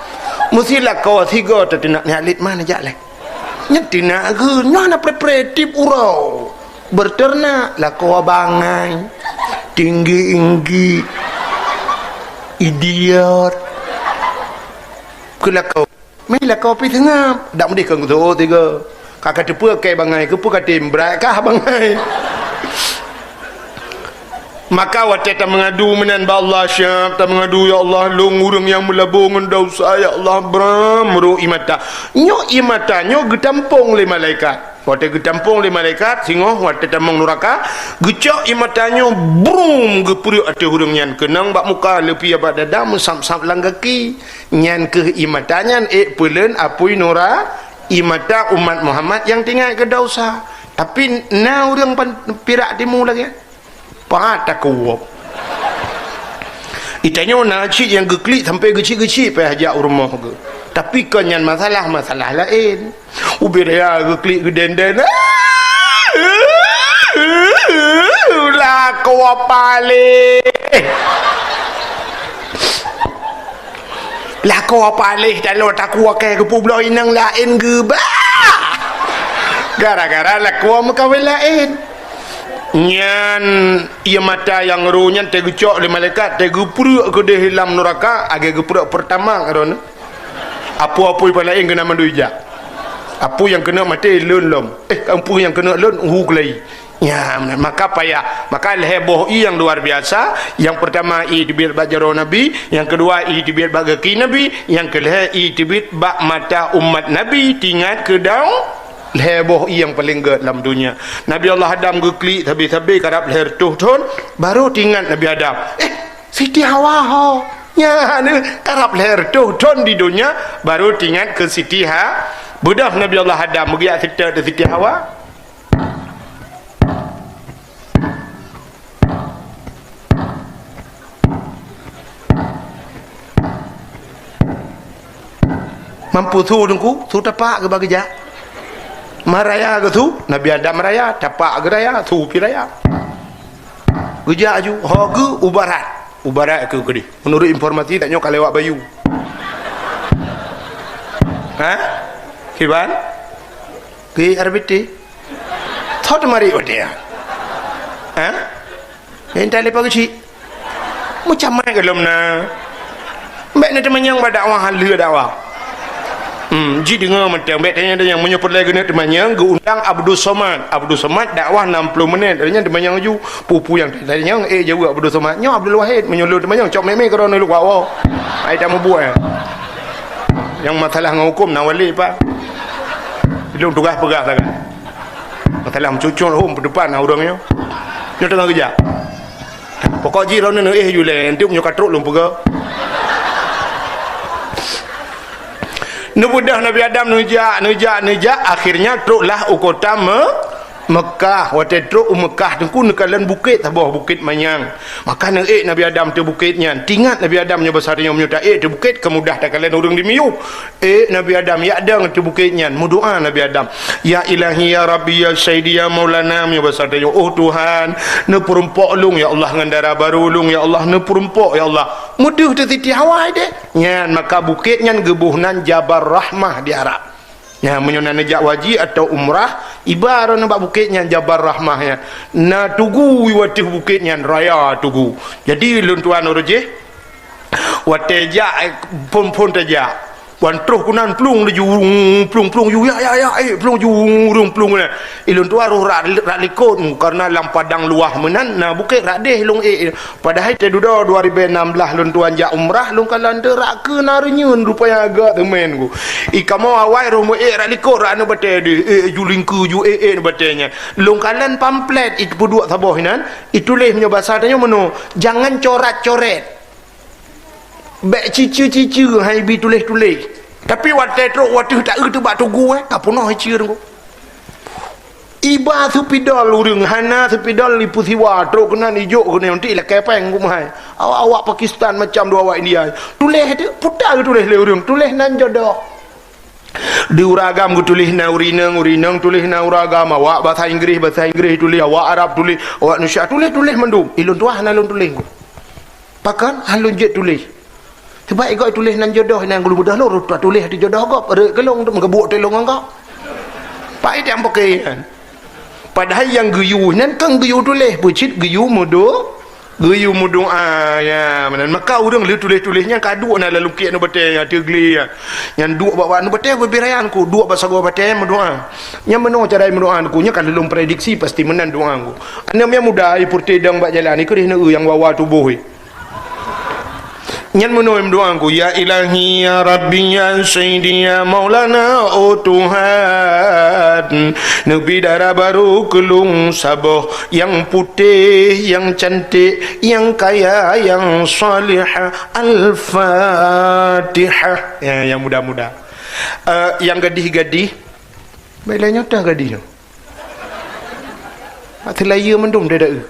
Meusi lakoe sigoe teunak nyan lét mana jak lé. Nyan teunak geuh, nyoe hana pre-pre tiep uroe. Beureuternak lakoe bangai, tinggi-inggi, idiot. Keu lakoe, meuh lakoe pih seungab, dak meudeh keu geusoe sigoe. Ka ka teupeue kée bangai, keupeue ka tem brat kah bangai. Maka watée tameungadu meunan bak Allah, siab tameungadu, "Ya Allah, lôn ureuëng nyang meulabô ngon desya, ya Allah, bram rôh ié mata." Nyoe ié mata nyoe geutampông lé malaikat. Watée geutampông lé malaikat, singoh watée tamong nuraka, geucok ié mata nyoe, brum, geupeureuek ateueh ureuëng nyan, keunong bak muka, leupie bak dada, meusab-sab lam gaki. Nyan kheueh ié mata nyan ék peuleuen apui nura- ié mata umat Muhammad nyang teuingat keu desya. Tapi na ureuëng pan-, pirak timu lagée nyan. Pat takuwob. Itanyoe na cit nyang geuklik sampai geucik-geucik payah jak u rumoh geuh. Tapi kon nyan masalah, masalah laén. Ubé raya geuklik geudenden. Lakoe paléh. Lakoe paléh taloe takue kée geupubloe inong laén geuba. Gara-gara lakoe meukawen laén. Nyan ié mata nyang rôh nyan teuh geucok lé malaikat, teuh geupeureuek keudeh lam nuraka, lagée geupeureuek peurtama keudroe. Apui-apui pih laén keunan mandum ijak. Apui nyang keuneuk maté lôn lom. Eh, apui nyang keuneuk lôn hu keulayi. Nyan, maka payah. Maka lhée boh ié nyang luar biasa. Nyang peurtama ié teubiet bak jaroe Nabi, nyang keudua ié teubiet bak gaki Nabi, nyang keulhée ié teubiet bak mata umat Nabi, teuingat keu dau-, lhée boh ié nyang paleng gét lam donya. Nabi Allah Adam geuklik sabe-sabe karab lhée reutôh thon, barô teuingat Nabi Adam. Eh, Siti Hawa ho. Nyan, karab lhée reutôh thon di donya, barô teuingat keu Siti Ha-, beudôh Nabi Allah Adam meugeujak seutôt di Siti Hawa. Mampu su teungku, su tapak geuba geujak. Meuraya geusu, Nabi Adam meuraya, tapak geuraya, su pih raya. Geujak aju, ho geuh u barat. U barat keu keudeh. Meunurot informasi, tanyoe ka lewat bayu. Ha? Kiban? Keu R B T? Thot marit watée nyan. Ha? Nyang intat leupah geuchik. Meucamai gohlom na. Bék na teumanyong bak dakwah, haleue dakwah. Hmm, ji deungoe mantong. Bék tanyong-tanyong. Meunyoe peureulée geuneuk teumanyong, geuundang Abdul Somad. Abdul Somad dakwah enam puluh menit. Nyan teumanyong laju. Peue-peue nyang tanyong, eh, jaweueb Abdul Somad. Nyoe Abdul Wahid. Meunyoe lôn teumanyong, cok mé-mé keudroe neulok bak woe. Ai tamubuet, eh. Nyang masalah ngon huköm na wali, Pak. Lôn tugaih peugah sagai. Masalah meucucok hom peudepan na ureuëng nyoe. Nyoe teungoh geujak. Pokok jih droeneuh neuéh ju lé, enteuk meunyoe ka trok lôn peugah. Neubeudôh Nabi Adam neujak, neujak, neujak, akhirnya troklah u kota Me-, Mekah. Watée trok u Mekah teungku neukalon bukét saboh, Bukét Manyang. Maka neuék Nabi Adam teuh bukét nyan. Teuingat Nabi Adam nyoe basa tanyoe meunyoe taék teuh bukét ka mudah takalon ureuëng dimiyueb. Eh, Nabi Adam, yak dong teuh bukét nyan, meudoá Nabi Adam, "Ya Ilahi, ya Rabbi, ya Sayyidi, ya Maulana," meunyoe basa tanyoe, "Oh Tuhan, neupeurumpok lôn, ya Allah, ngon dara barô lôn, ya Allah, neupeurumpok, ya Allah." Meudeuh teuh Siti Hawa deh. Nyan, maka bukét nyan geuboh nan Jabal Rahmah di Arab. Nyan, meunyoe na neujak haji atawa umrah, iba droeneuh bak bukét nyan Jabal Rahmah nyan. Na tugu u ateueh bukét nyan, raya tugu. Jadi, lôn tuan ureuëng jih, watée jak, eh, phon-phon tajak. Wan troh keunan plueng laju, plueng, plueng ju, ya, ya, ya, eh, plueng ju, ureuëng plueng keunan. Ilôn tuan roh rak, rak likot, karena lam padang luwah meunan, na bukét rak deh lôn, eh, eh. Padahai teududoe dua ribèe nam blah lôn tuan jak umrah, lôn kalon teurak keu na reunyeun rupanya agak teumèn ku. I kamoe awai roh meu-ék rak likot, rak aneuk batèe deh, eh, ju lingkeu ju, eh, eh, batèe nyan. Lôn kalon pamflet, i peuduek saboh inan, ituléh meunyoe basa tanyoe meunoe, jangan corat-coret. Bèk ciceue-ciceue hai bi tuléh-tuléh. Tapi watèe trok watèe taeu teuh bak tugu, eh, ka peunoh iceue teungku. Iba seupidol ureuëng, hana seupidol ipeusiwa, trok keunan ijok keunan, nanti lakèe pèng ku meuhai. Awak-awak Pakistan macam dua awak India. Tuléh teuh, peue ta geutuléh lé ureuëng, tuléh nan jodoh. Di ureuëng agam geutuléh nan ureuëng inong, ureuëng inong tuléh nan ureuëng agam, awak basa Inggréh, basa Inggréh tuléh, awak Arab tuléh, awak Indonesia tuléh, tuléh mandum. Ilôn tuah hana lôn tuléh. Pakon? Hana lôn jeuet tuléh. Sebab igoe tuléh nan jodoh, nan geuh mudah lôn, tuah tuléh ateueh jodoh gob, rhot keu lôn, meugeubuk teuh lôn ngon gob. Pai tiang poké nyan. Padahai nyang geuyue nyan kon geuyue tuléh, peucit geuyue meudo-, geuyue meudoa, ya, meunan. Maka ureuëng lheueh tuléh-tuléh nyan ka duek na lam lungkiek aneuk batèe nyang teuglé nyan. Nyan duek bak, bak aneuk batèe bubé raya ku, duek bak sagoe batèe meudoa. Nyan meunoe cara meudoa ku, nyan ka lôn prediksi pasti meunan doa ku. Aneuk nyang muda, i peureuteh dong bak jalan, i keudeh neu nyang wawa tuboh, i. Nyan meunoe meudoa ku, "Ya Ilahi, ya Rabbi, ya Sayyidi, ya Maulana, oh Tuhan, neubi dara barô keu lôn saboh, nyang putéh, nyang cantik, nyang kaya, nyang salihah." Al-Fatihah. Ya, nyang muda-muda. Eh, nyang gadih-gadih. Baiklah, nyoe teuh gadih nyoe. Mak teulayeue mandum dada eu.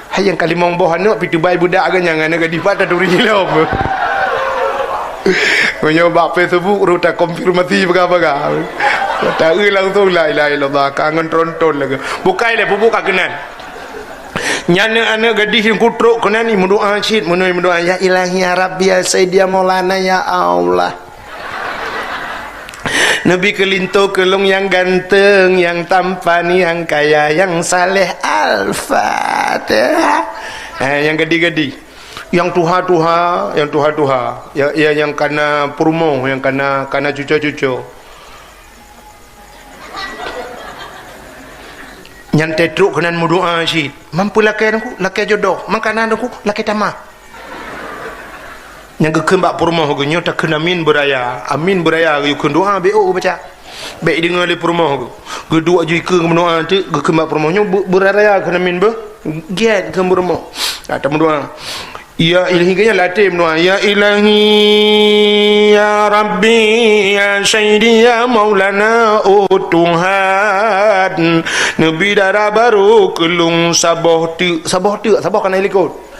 Hai nyang ka limong boh aneuk, pih teubai budak geuh nyang aneuk gadih pat taturi lom. Meunyoe bak Facebook rot takonfirmasi peugah-peugah. Ta eu langsung, la ilaha illallah, ka ngon tronton lagèe. Bukai lé pupuk ka keunan. Nyan aneuk gadih nyang kutrok keunan, meudoa cit, meunoe meudoa, "Ya Ilahi, ya Rabbi, ya Sayyidi, ya Maulana, ya Allah." Neubi keu linto keu lôn nyang ganteng, nyang tampan, nyang kaya, nyang saleh. Al-Fatihah. Eh, nyang gadih-gadih. Nyang tuha-tuha, nyang tuha-tuha. Ya, ya, nyang kana peurumoh, nyang kana, kana cuco-cuco. Nyan teutrok keunan meudoa cit. Mampu lakèe teungku, lakèe jodoh. Makanan teungku, lakèe tamah. Nyang geukheun bak peurumoh geuh, nyoe takheun amin beuraya. Amin beuraya geuyue kheun doa, B O geubaca. Bèk ideungoe lé peurumoh geuh. Geuduek ju ikeue geumeudoa teuk, geukheun bak peurumoh nyoe beu-, beuraya kheun amin beuh. Gèt kheun peurumoh. Ka tameudoa. Ya Ilahi, geuh nyan latèe meudoa. Ya Ilahi, ya Rabbi, ya Sayyidi, ya Maulana, oh Tuhan. Neubi dara barô keu lôn saboh teuk. Saboh teuk, saboh kana likot.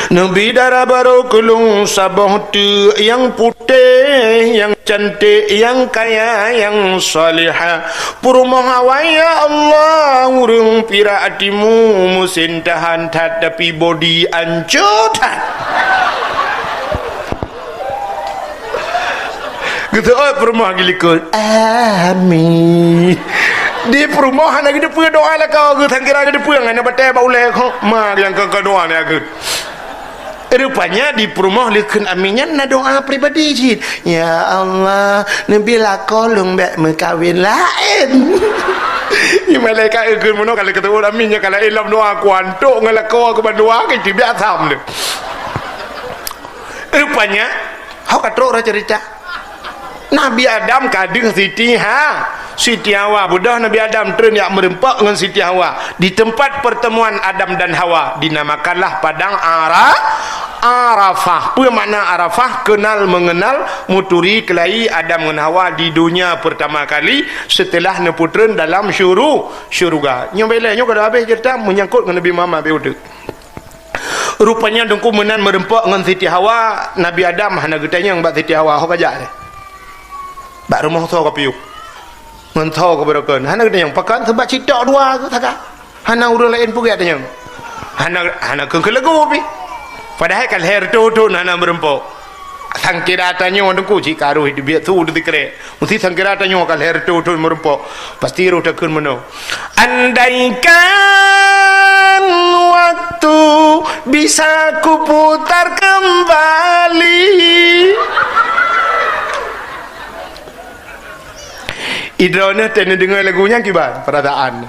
Neubi dara barô keu lôn saboh teuk nyang putéh, nyang cantik, nyang kaya, nyang salihah. Peurumoh awai, ya Allah, ureueng pirak timu, meusén tahan that, tapi bodi ancô that. Geuseuôt peurumoh geulikot. Amin. Di peurumoh hana geuteupeue doa lakoe, geusangkira geuteupeue ngon batèe bak ulèe kho. Ma nyang keu doa nyan keuh. Rupanya di peurumoh lé kheun amin nyan na doa pribadi cit. Ya Allah, neubi lakoe lôn bèk meukawen laén. Nyan malaikat geukheun meunoe ka lheueh geuseuôt amin nyan ka laén lom doa, kuantok ngon lakoe keu bandua ka teubiet asam lé. Rupanya, ho ka trok roh cerita. Nabi Adam ka deuh Siti Ha-, Siti Hawa. Beudôh Nabi Adam treun jak meureumpok ngon Siti Hawa. Di tempat pertemuan Adam dan Hawa, dinamakanlah Padang Ara-, Arafah. Peue makna Arafah? Kenal mengenal, meuturi keulayi Adam ngon Hawa di donya pertama kali setelah neupeutreun dalam syuru-, syuruga. Nyoe bèk lé, nyoe ka habéh cerita menyangkut ngon Nabi Muhammad, bèk udeuek. Rupanya teungku meunan meureumpok ngon Siti Hawa, Nabi Adam hana geutanyong bak Siti Hawa, "Ho kajak lé? Bak rumoh soe kapiôh? Ngon soe kabeurokon?" Hana geutanyong. Pakon? Sabab cit tok dua geuh sagai. Hana ureueng laén peugah tanyong. Hana, hana keu keulagu pih. Padahai ka lhèe reutôh thôn hana meureumpok. Sangkira tanyoe teungku cit ka roh teubiet su teusikrek. Meusé sangkira tanyoe ka lhèe reutôh thôn meureumpok. Pasti roh takheun meunoe. Andaikan wak- Tu bisa kuputar kembali. Idroeneuh teuh neudeungoe lagu nyan kiban peurasaan.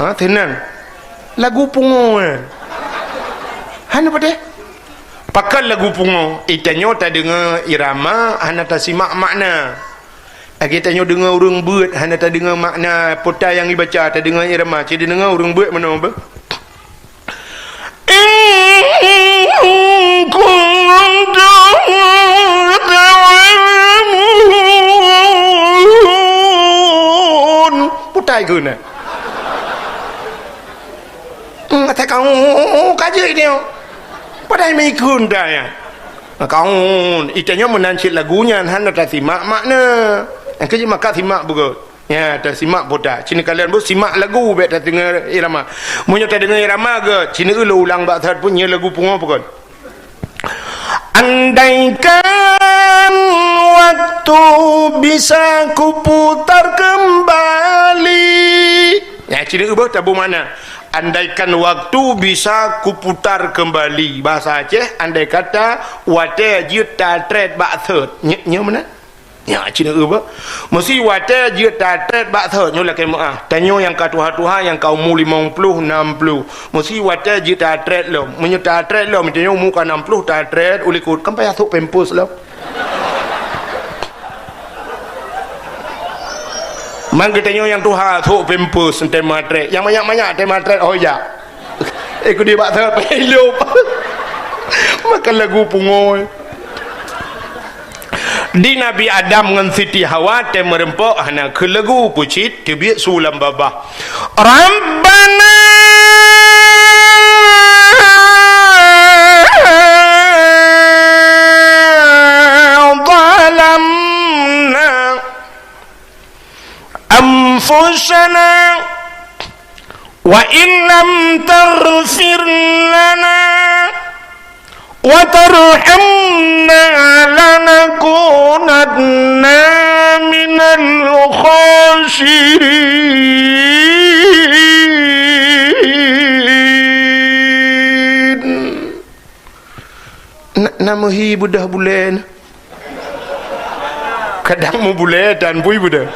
Ha, seunang. Lagu pungo nyan. Hana padeh. Pakon lagu pungo? Itanyoe tadeungoe irama, hana tasimak makna. Lagée tanyoe deungoe ureuëng beuet, hana tadeungoe makna pota nyang ibaca, tadeungoe irama, ci deungoe ureuëng beuet meunoe beuh. In kuntum ta'lamun. Putai keunan. Hmm, kata kau ka jeuet nyoe. Padahai meuikun dah ya. Kaun, itanyoe meunan cit lagu nyan hana tasimak makna. Nyang keujeuet maka simak beugöt. Ya, tasimak pota. Cit kalian bu simak lagu bék tadeungoe irama. Meunyoe tadeungoe irama göt, cit ulôn ulang bak that pun nyoe lagu pungo pakon. Andaikan waktu bisa kuputar kembali. Ya, cit beuh tabu makna. Andaikan waktu bisa kuputar kembali. Bahasa Aceh, andai kata watée jeuet tatrét bak thot. Nyoe, nyoe meunan? Nyan cit na eu bah. Meusi watée jeuet tatrét bak thot nyoe lakée meuáh. Tanyoe nyang ka tuha-tuha nyang ka umu limong ploh, nam ploh. Meusi watée jeuet tatrét lom. Meunyoe tatrét lom, tanyoe umu ka nam ploh tatrét u likot. Kan payah sôk pampers lom. Man geutanyoe nyang tuha sôk pampers teuh matrét. Nyang manyak-manyak teuh matrét, oh ya. Eh, kudeh bak thot payah ilop. Makan lagu pungo. Di Nabi Adam ngon Siti Hawa teuh meureumpok hana keu lagu peucit teubiet su lam babah. Rabbana zalamna anfusana wa in lam taghfir lana wa tarhamna lanakunanna minal khasirin. Na, na meuhi beudoh buleuen. Kadang meubulée dan bui beudoh.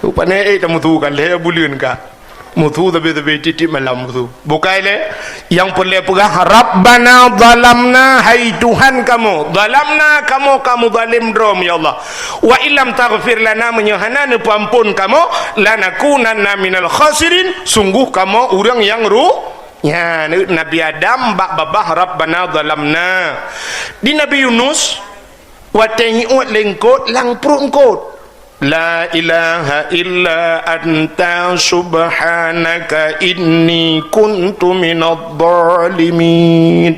Rupane, eh, tameusu kan lhée buleuen ka. Meusu sabe-sabe tieb-tieb malam meusu. Bukai lé, nyang peureulée peugah, "Rabbana zalamna," hai Tuhan kamoe, "zalamna," kamoe ka meuzalem droe, ya Allah. "Wa illam taghfir lana," meunyoe hana neupeuampon kamoe, "lanakunanna minal khasirin," sungguh kamoe ureuëng nyang ru-, Nyan, Nabi Adam bak babah, "Rabbana zalamna." Di Nabi Yunus, watée nyiuet lé eungkot lam pruet eungkot, "La ilaha illa anta subhanaka inni kuntu minadh dhalimin."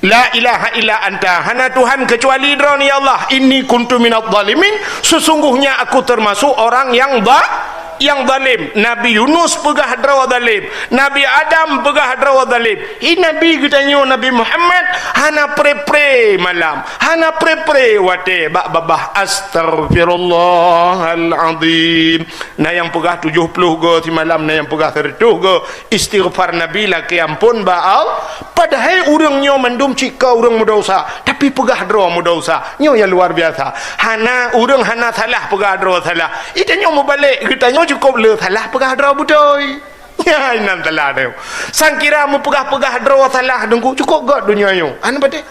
La ilaha illa anta, hana Tuhan keucuali Droeneuh, ya Allah. Inni kuntu minadh dhalimin, sesungguhnya aku termasuk orang yang ba-, yang zalim. Nabi Yunus peugah droe zalim. Nabi Adam peugah droe zalim. Hi Nabi geutanyoe Nabi Muhammad hana pre-pre malam, hana pre-pre watée bak babah astaghfirullahal azim. Na nyang peugah tujoh ploh go simalam, na nyang peugah sireutoh go. Istighfar Nabi lakée ampon bak Allah. Padahai ureuëng nyoe mandum cit ka ureuëng meudesya, tapi peugah droe meudesya. Nyoe nyang luar biasa. Hana ureuëng hana salah peugah droe salah. Geutanyoe meubalek, geutanyoe cukôp le salah peugah droe beutôi. Nyan nan salah droe. Sangkira meupeugah-peugah droe salah deungku cukôp göt donya nyoe. Hana patéh.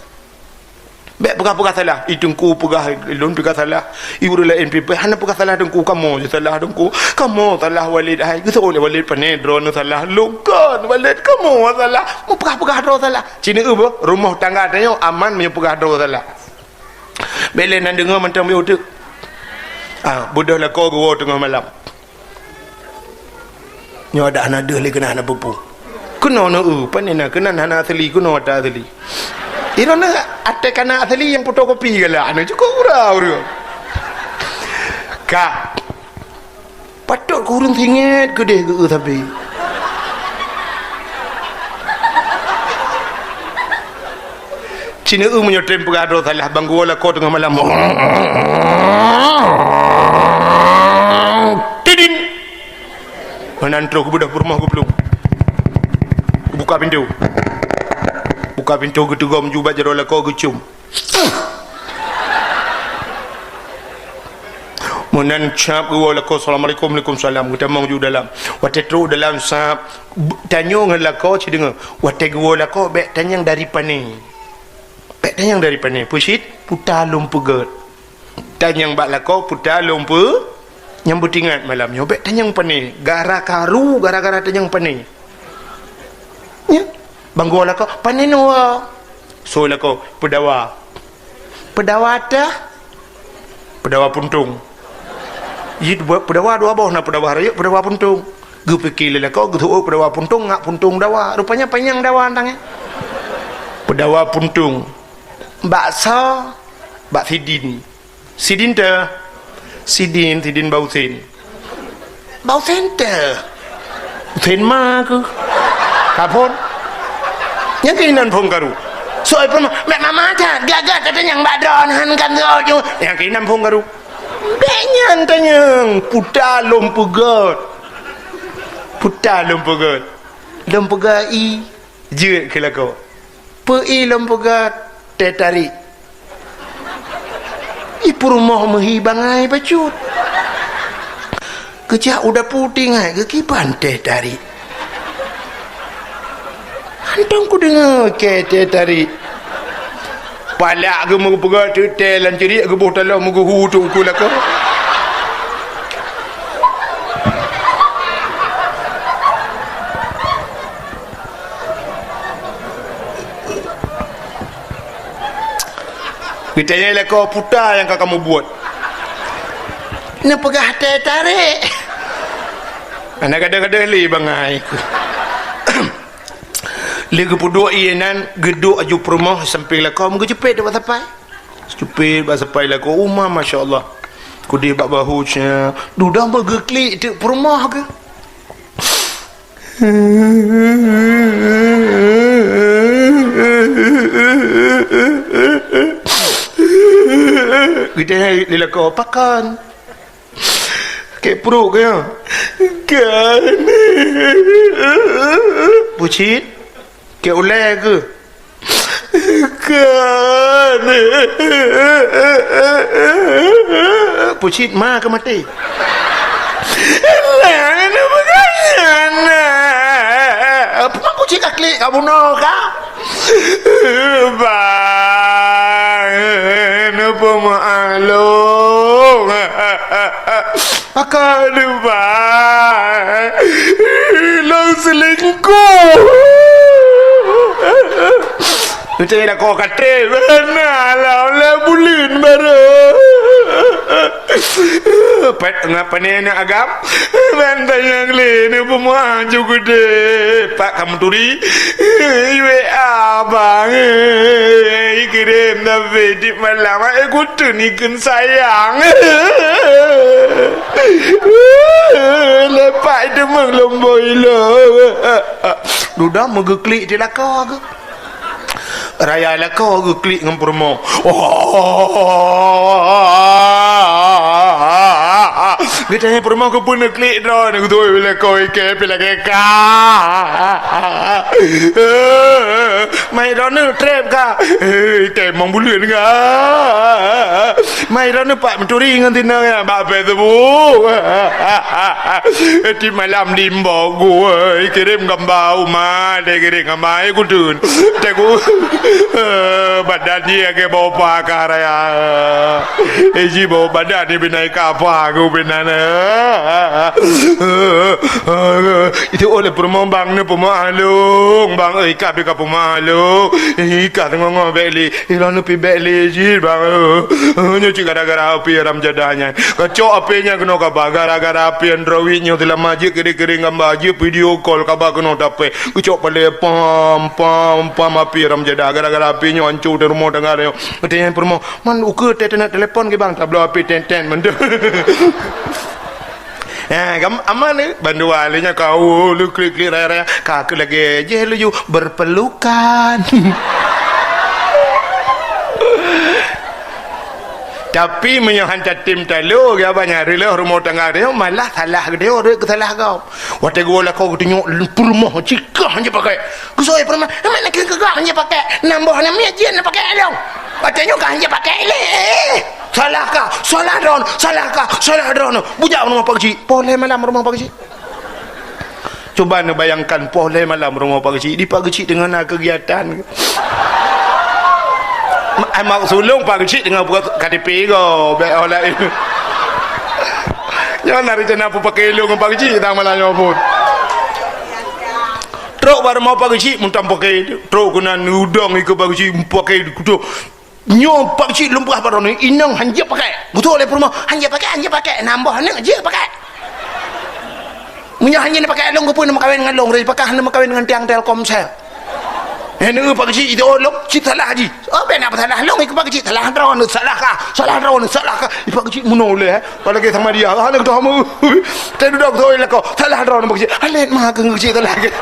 Bék peugah-peugah salah. I teungku peugah, lôn peugah salah. I ureuëng laén pih, hana peugah salah teungku, kamoe je salah teungku. Kamoe salah Walid hai. Geuseuôt lé Walid, "Pane droeneuh salah?" "Lôn kon Walid, kamoe salah." Meupeugah-peugah droe salah. Cit na eu bah, rumoh tangga tanyoe aman meunyoe peugah droe salah. Bék lé nan deungoe mantong bék uteuk. Ah, beudoh lakoe geuwoe teungoh malam. Nyoe dak hana deuh lé keunan hana peue-peue. Keunoe na eu, pane na keunan hana asli, keunoe ata asli. Droeneuh até kana asli nyang fotokopi galak, na cukôp gura ureuëng. Ka. Patôt keu ureuëng singét keudeh geu-eu sabe. Cit na eu meunyoe tem peugah droe salah, ban geuwoe lakoe teungoh malam. Tidin. Meunan troh geubeudôh peurumoh geuplueng. Buka pintoe. Buka pintoe, geuteugom ju bak jaroe lakoe, geucium. Meunan cap geuwoe lakoe, "Assalamualaikum." "Waalaikumsalam." Geutamong ju dalam. Watée trok dalam sab, b-, tanyoe ngon lakoe ci deungoe. Watée geuwoe lakoe, bék tanyong dari pane. Bék tanyong dari pane. Peucit, puta lôn peugét. Tanyong bak lakoe, puta lôn peu-, nyang beutingat malam nyoe. Bék tanyong pane. Gara karu, gara-gara tanyong pane. Nya. Bang geuwoe lakoe, pane neuwoe. Soe lakoe, peudawa. Peudawa teuh. Peudawa puntông. Jih peudawa dua boh, na peudawa rayeuk, peudawa puntông. Geupike lé lakoe, geuseuôt peudawa puntông, ngak puntông dawa. Rupanya panyang dawa nyan. Peudawa puntông. Bakso, bak sidin. Sidin teuh. Sidin, sidin bak usen. Bak usen teuh. Usen ma keuh. Ka phôn. Nyang keunan phôn karu. Soe phôn ma, "Mek mama that, gagah teuh nyang bak droeneuh han kan soe ju." Nyang keunan phôn karu. Bék nyan tanyong, puta lôn peugét. Puta lôn peugét. Lôn peugét ie. Jeuet keu lakoe. Peu ie lôn peugét, teh tarik. Ih, peurumoh meuhi bangai bacut. Geujak u dapu tinggai geukiban teh tarik. Hantom kudeungoe keu teh tarik. Palak geumeupeugah teuk teh lam ceurik geuboh taloh meugeuhu teuk keu lakoe. Geutanyong lakoe, "Peue nyang ka kamoe buet?" "Neupeugah teh tarik." Hana gadôh-gadôh lé bangai. Lé geupeuduek ie nan, geuduek aju peurumoh sampéng lakoe, meugeuceupet bak sapai. Ceupet bak sapai lakoe, uma, masya Allah. Keudeh bak bahu, cia. Dudoe meugeuklik teuk peurumoh keuh. Geutanyong lé lakoe, "Pakon?" "Keu pruet keuh nyoe?" "Kan." "Peucit, keu ulée keuh?" "Kan." "Peucit, ma keuh maté?" "Lah, neupeugah nyan na." "Peue peucit ka klik, ka bunoe ka?" "Bang, neupeumeu'ah lôn." "Pakon, Bang? Lôn seulingkoh." Beutôi lakoe ka trép, na lam lé buleuen barô. Pat, ngon pane na agam, ban tanyong lé neupeumeu'ah ju keudeh. Pat ka meuturi, W A bang, ikirém tapi di malam, eh, kuteun ikheun sayang. Lepak deungon lom boi lo. Dudoe meugeuklik di lakoe geuh. Raya lakoe geuklik ngon peurumoh. Geutanyong peurumoh, "Keupeue neuklik droeneuh?" "Geutôi lakoe ikei pih lagèe ka." "Mai droeneuh trép ka?" "Eh, ikei mong buleuen ka." "Mai droeneuh pat meuturi ngon sinong nyan?" "Bak Facebook." Di malam dimbok gui, kirém gamba uma, deh kirém gamba, eh, kuteun. Teuk, eh, badan jih lagèe bau paka raya. Eh, jih bau badan ni bina ikan apa aku bina na. Itu oleh peurumoh bang ni peumaklum. Bang, eh, ikan bika peumaklum. Eh, ikan tengok-ngok bèk li. Ilôn neupi bèk lé jih, bang. Nyoe cit gara-gara api haram jadah nyan. Kacok api nyan keunoe kaba. Gara-gara api Android nyoe seulama jeuet kiri-kiri gamba, jeuet video call kaba keunoe tapè. Geucok palé pam, pam, pam api haram jadah. Gara-gara api nyoe hancô teuh rumoh tangga nyoe. Geutanyong peurumoh, "Man ukeue teuh teuneuk telepon keu bang, tabloe api ten-ten mantong." Eh, gam-, aman, eh? Bandua lé nyan ka, oh, lé klik-klik raya-raya. Ka keu lagèe jih laju berpelukan. Tapi meunyoe han tatem talo, ya banyak reuloh rumoh tangga tanyoe malah salah geutanyoe rot keu salah gob. Watée geuwoe lakoe geutanyoe peurumoh cit kah han jeuet pakai. Keusoe peurumoh, "Mak na keu gob han jeuet pakai. Nam boh nam miet jeuet na pakai lôn." Watée nyoe ka han jeuet pakai lé. Salah kah? Salah droeneuh. Salah kah? Salah droeneuh. Bujak rumoh Pak Geuchik. Poh lhée malam rumoh Pak Geuchik. Cuba neubayangkan poh lhée malam rumoh Pak Geuchik, di Pak Geuchik teungoh na keugiatan. Ai mak sulông Pak Geuchik teungoh buka K T P go, bék oh laén. Nyoe na rencana peupaké lôn ngon Pak Geuchik tang malam nyoe phon. Trok bak rumoh Pak Geuchik mantong paké, trok keunan udong ikeue Pak Geuchik paké kuto. Nyoe Pak Geuchik lôn peugah bak droeneuh, inong han jeuet pakai. Beutôi lé peurumoh, han jeuet pakai, han jeuet pakai. Nam boh aneuk jeuet pakai. Meunyoe han jeuet pakai lôn, keupeue neumeukawen ngon lôn, reupakah neumeukawen ngon tiang Telkomsel. Eh, neu Pak Geuchik itu lôn, cit salah jih. Oh, bék na peusalah lôn, ikeue Pak Geuchik salah droeneuh, salah kah? Salah droeneuh, salah kah? Ih, Pak Geuchik meunoe lé, eh. Padahai sama dia, hana keudroe meu. Teududoe beutôi lakoe, salah droeneuh Pak Geuchik. Alet ma keu Geuchik salah kah?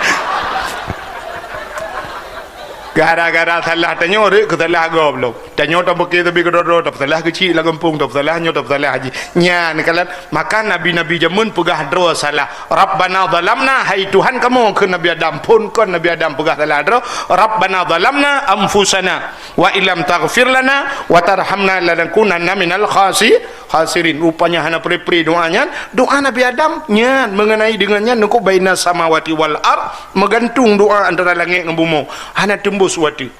Gara-gara salah tanyoe rot keu salah gob lom. Tanyoe tapaké sabe keudroe-droe, tapeusalah Geuchik lam gampông, tapeusalah nyoe, tapeusalah jih. Nyan kalon, maka nabi-nabi jameun peugah droe salah. "Rabbana zalamna," hai Tuhan kamoe, kheun Nabi Adam. Phon kon Nabi Adam peugah salah droe. "Rabbana zalamna anfusana wa illam taghfir lana wa tarhamna lanakunanna minal khasi-, khasirin." Rupanya hana pre-pre doa nyan. Doa Nabi Adam nyan mengenai dengan nyan nukub baina samawati wal ard, meugantung doa antara langét ngon bumoe. Hana teumbôh watée.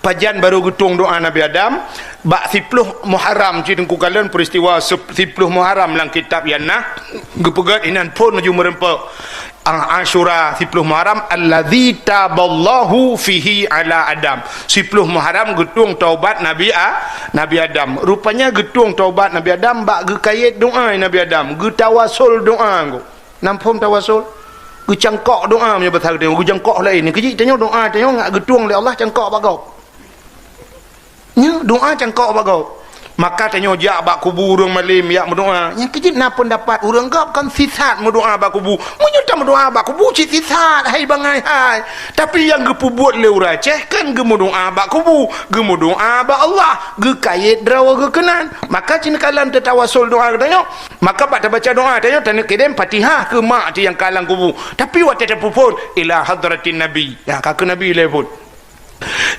Pajan barô geutueng doa Nabi Adam, bak siploh Muharram, cit teungku kalon peristiwa sep-, siploh Muharram lam kitab nyan na geupeugét inan phon laju meureumpok. Ah, Asyura siploh Muharram, alladzi taballahu fihi ala Adam. Siploh Muharram geutueng taubat Nabi A-, Nabi Adam. Rupanya geutueng taubat Nabi Adam bak geukayét doa Nabi Adam, geutawasul doa go. Nam phon tawasul, geucangkok doa meunyoe basa geutanyoe, geujangkok laén. Keu jih tanyoe doa tanyoe ngat geutueng lé Allah cangkok bak gob. Nyoe doa cangkok bak gob. Maka tanyoe jak bak kubu ureuëng malém jak meudoa. Nyang keu jih na peundapat ureuëng gob kon sisat meudoa bak kubu. Meunyoe tameudoa bak kubu cit sisat, hai bangai hai. Tapi nyang geupeubuet lé ureuëng Aceh kon geumeudoa bak kubu, geumeudoa bak Allah, geukayét droe geuh keunan. Maka cit neukalon teutawasul doa geutanyoe. Maka bak tabaca doa tanyoe taneuk kirém Fatihah keu mak teuh nyang ka lam kubu. Tapi watée tapeuphon, "Ila hadratin Nabi." Ya, ka keu Nabi lé phon.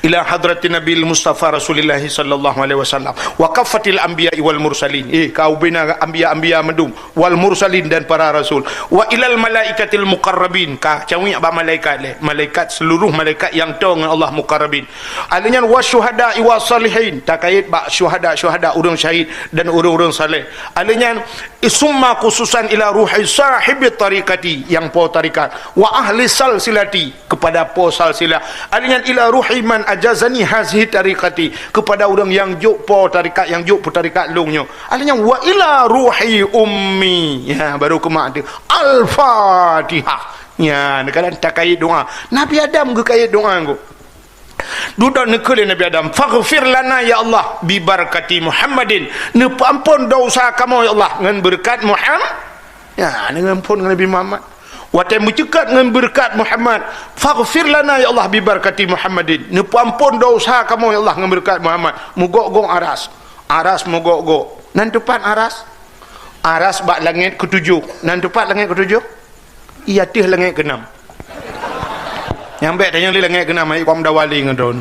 "Ila hadratin Nabil Mustafa Rasulillah sallallahu alaihi wasallam. Wa kaffatil anbiya wal mursalin." Eh, ka ubena anbiya-anbiya mandum, wal mursalin dan para rasul. "Wa ilal malaikatil muqarrabin." Ka cawiek bak malaikat lé. Malaikat, seluruh malaikat nyang toe ngon Allah muqarrabin. Alheuh nyan, "Wa syuhada wa salihin." Takayét bak syuhada-syuhada, ureuëng syahid dan ureuëng-ureuëng saleh. Alheuh nyan, "Summa khususan ila ruhi sahibit tariqati," nyang po tarikat, "wa ahli salsilati," kepada po salsilah. Alheuh nyan, "Ila ruhi man ajazani hazihi tariqati," kepada ureuëng nyang jok po tarikat, nyang jok peutarikat lôn nyoe. Alheuh nyan, "Wa ila ruhi ummi." Ya, baru keu mak teuh. Al-Fatihah. Ya, neukalon takayét doa. Nabi Adam geukayét doa go. Dudoe neukheun lé Nabi Adam, "Faghfir lana ya Allah bi barakati Muhammadin." Neupeuamphon desya kamoe ya Allah ngon beureukat Muham-, ya, ngon amphon ngon Nabi Muhammad. Watée meuceukat ngon beureukat Muhammad, "Faghfir lana ya Allah bi barakati Muhammadin." Neupeuamphon desya kamoe ya Allah ngon beureukat Muhammad. Meugok-gok aras. Aras meugok-gok. Nan teupat aras? Aras bak langét keutujôh. Nan teupat langét keutujôh? Iya teuh langét keunam. Nyang bék tanyong lé langét keunam, hai Imam Dawali ngon droen.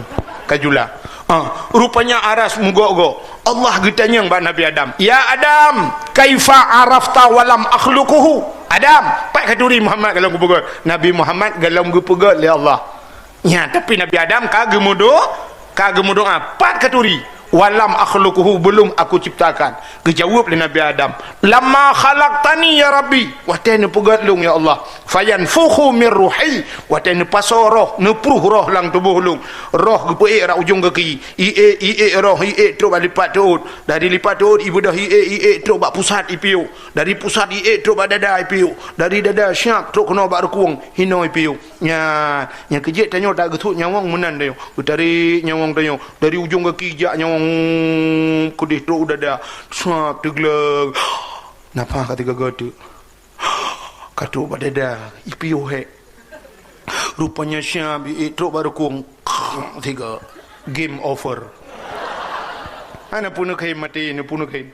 Kajula. Ah, rupanya aras meugok-gok. Allah geutanyong bak Nabi Adam, "Ya Adam, kaifa arafta walam akhluquhu?" Adam, pat katuri Muhammad golom geupeugét? Nabi Muhammad golom geupeugét lé Allah. Nya, tapi Nabi Adam ka geumudo-, ka geumudoa, "Pat katuri?" "Walam akhluquhu, belum aku ciptakan." Geujaweueb lé Nabi Adam, "Lamma khalaqtani ya Rabbi," watée neupeugét lôn ya Allah, "fayanfukhu mir ruhi," watée neupasoe roh, neupruh roh lam tuboh lôn. Roh geupeuék rot ujong gaki, iék, iék roh, iék trok bak lipat teuôt. Dari lipat teuôt ibeudôh iék, iék trok bak pusat ipiôh. Dari pusat iék trok bak dada ipiôh. Dari dada siap trok keunoe bak rukung, hinoe ipiôh. Nya, nyang keu jeuet tanyoe tageusut nyawöng meunan tanyoe. Geutarék nyawöng tanyoe. Dari ujong gaki jak nyawöng keudeh trok u dada. Sab teugleng. Nafah ka teuga-ga teuk. Ka trok bak dada, ipiôh hék. Rupanya siab iék trok bak rukung. Tiga. Game over. Hana peuneukhem maté, neupeuneukhém.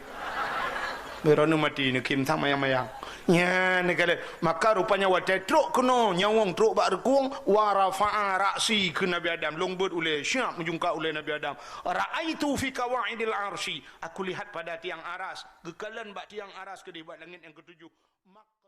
Beurani maté neukhém that mayang-mayang. Nyan neukalon. Maka rupanya watée trok keunoe nyawöng trok bak reukung, wa rafa'a ra'si keu Nabi Adam. Lôn beuet ulée, siap meujungka ulée Nabi Adam. Ra'aitu fi qawaidil arsy. Aku lihat pada tiang aras. Geukalon bak tiang aras keudeh bak langét nyang ketujoh. Mak-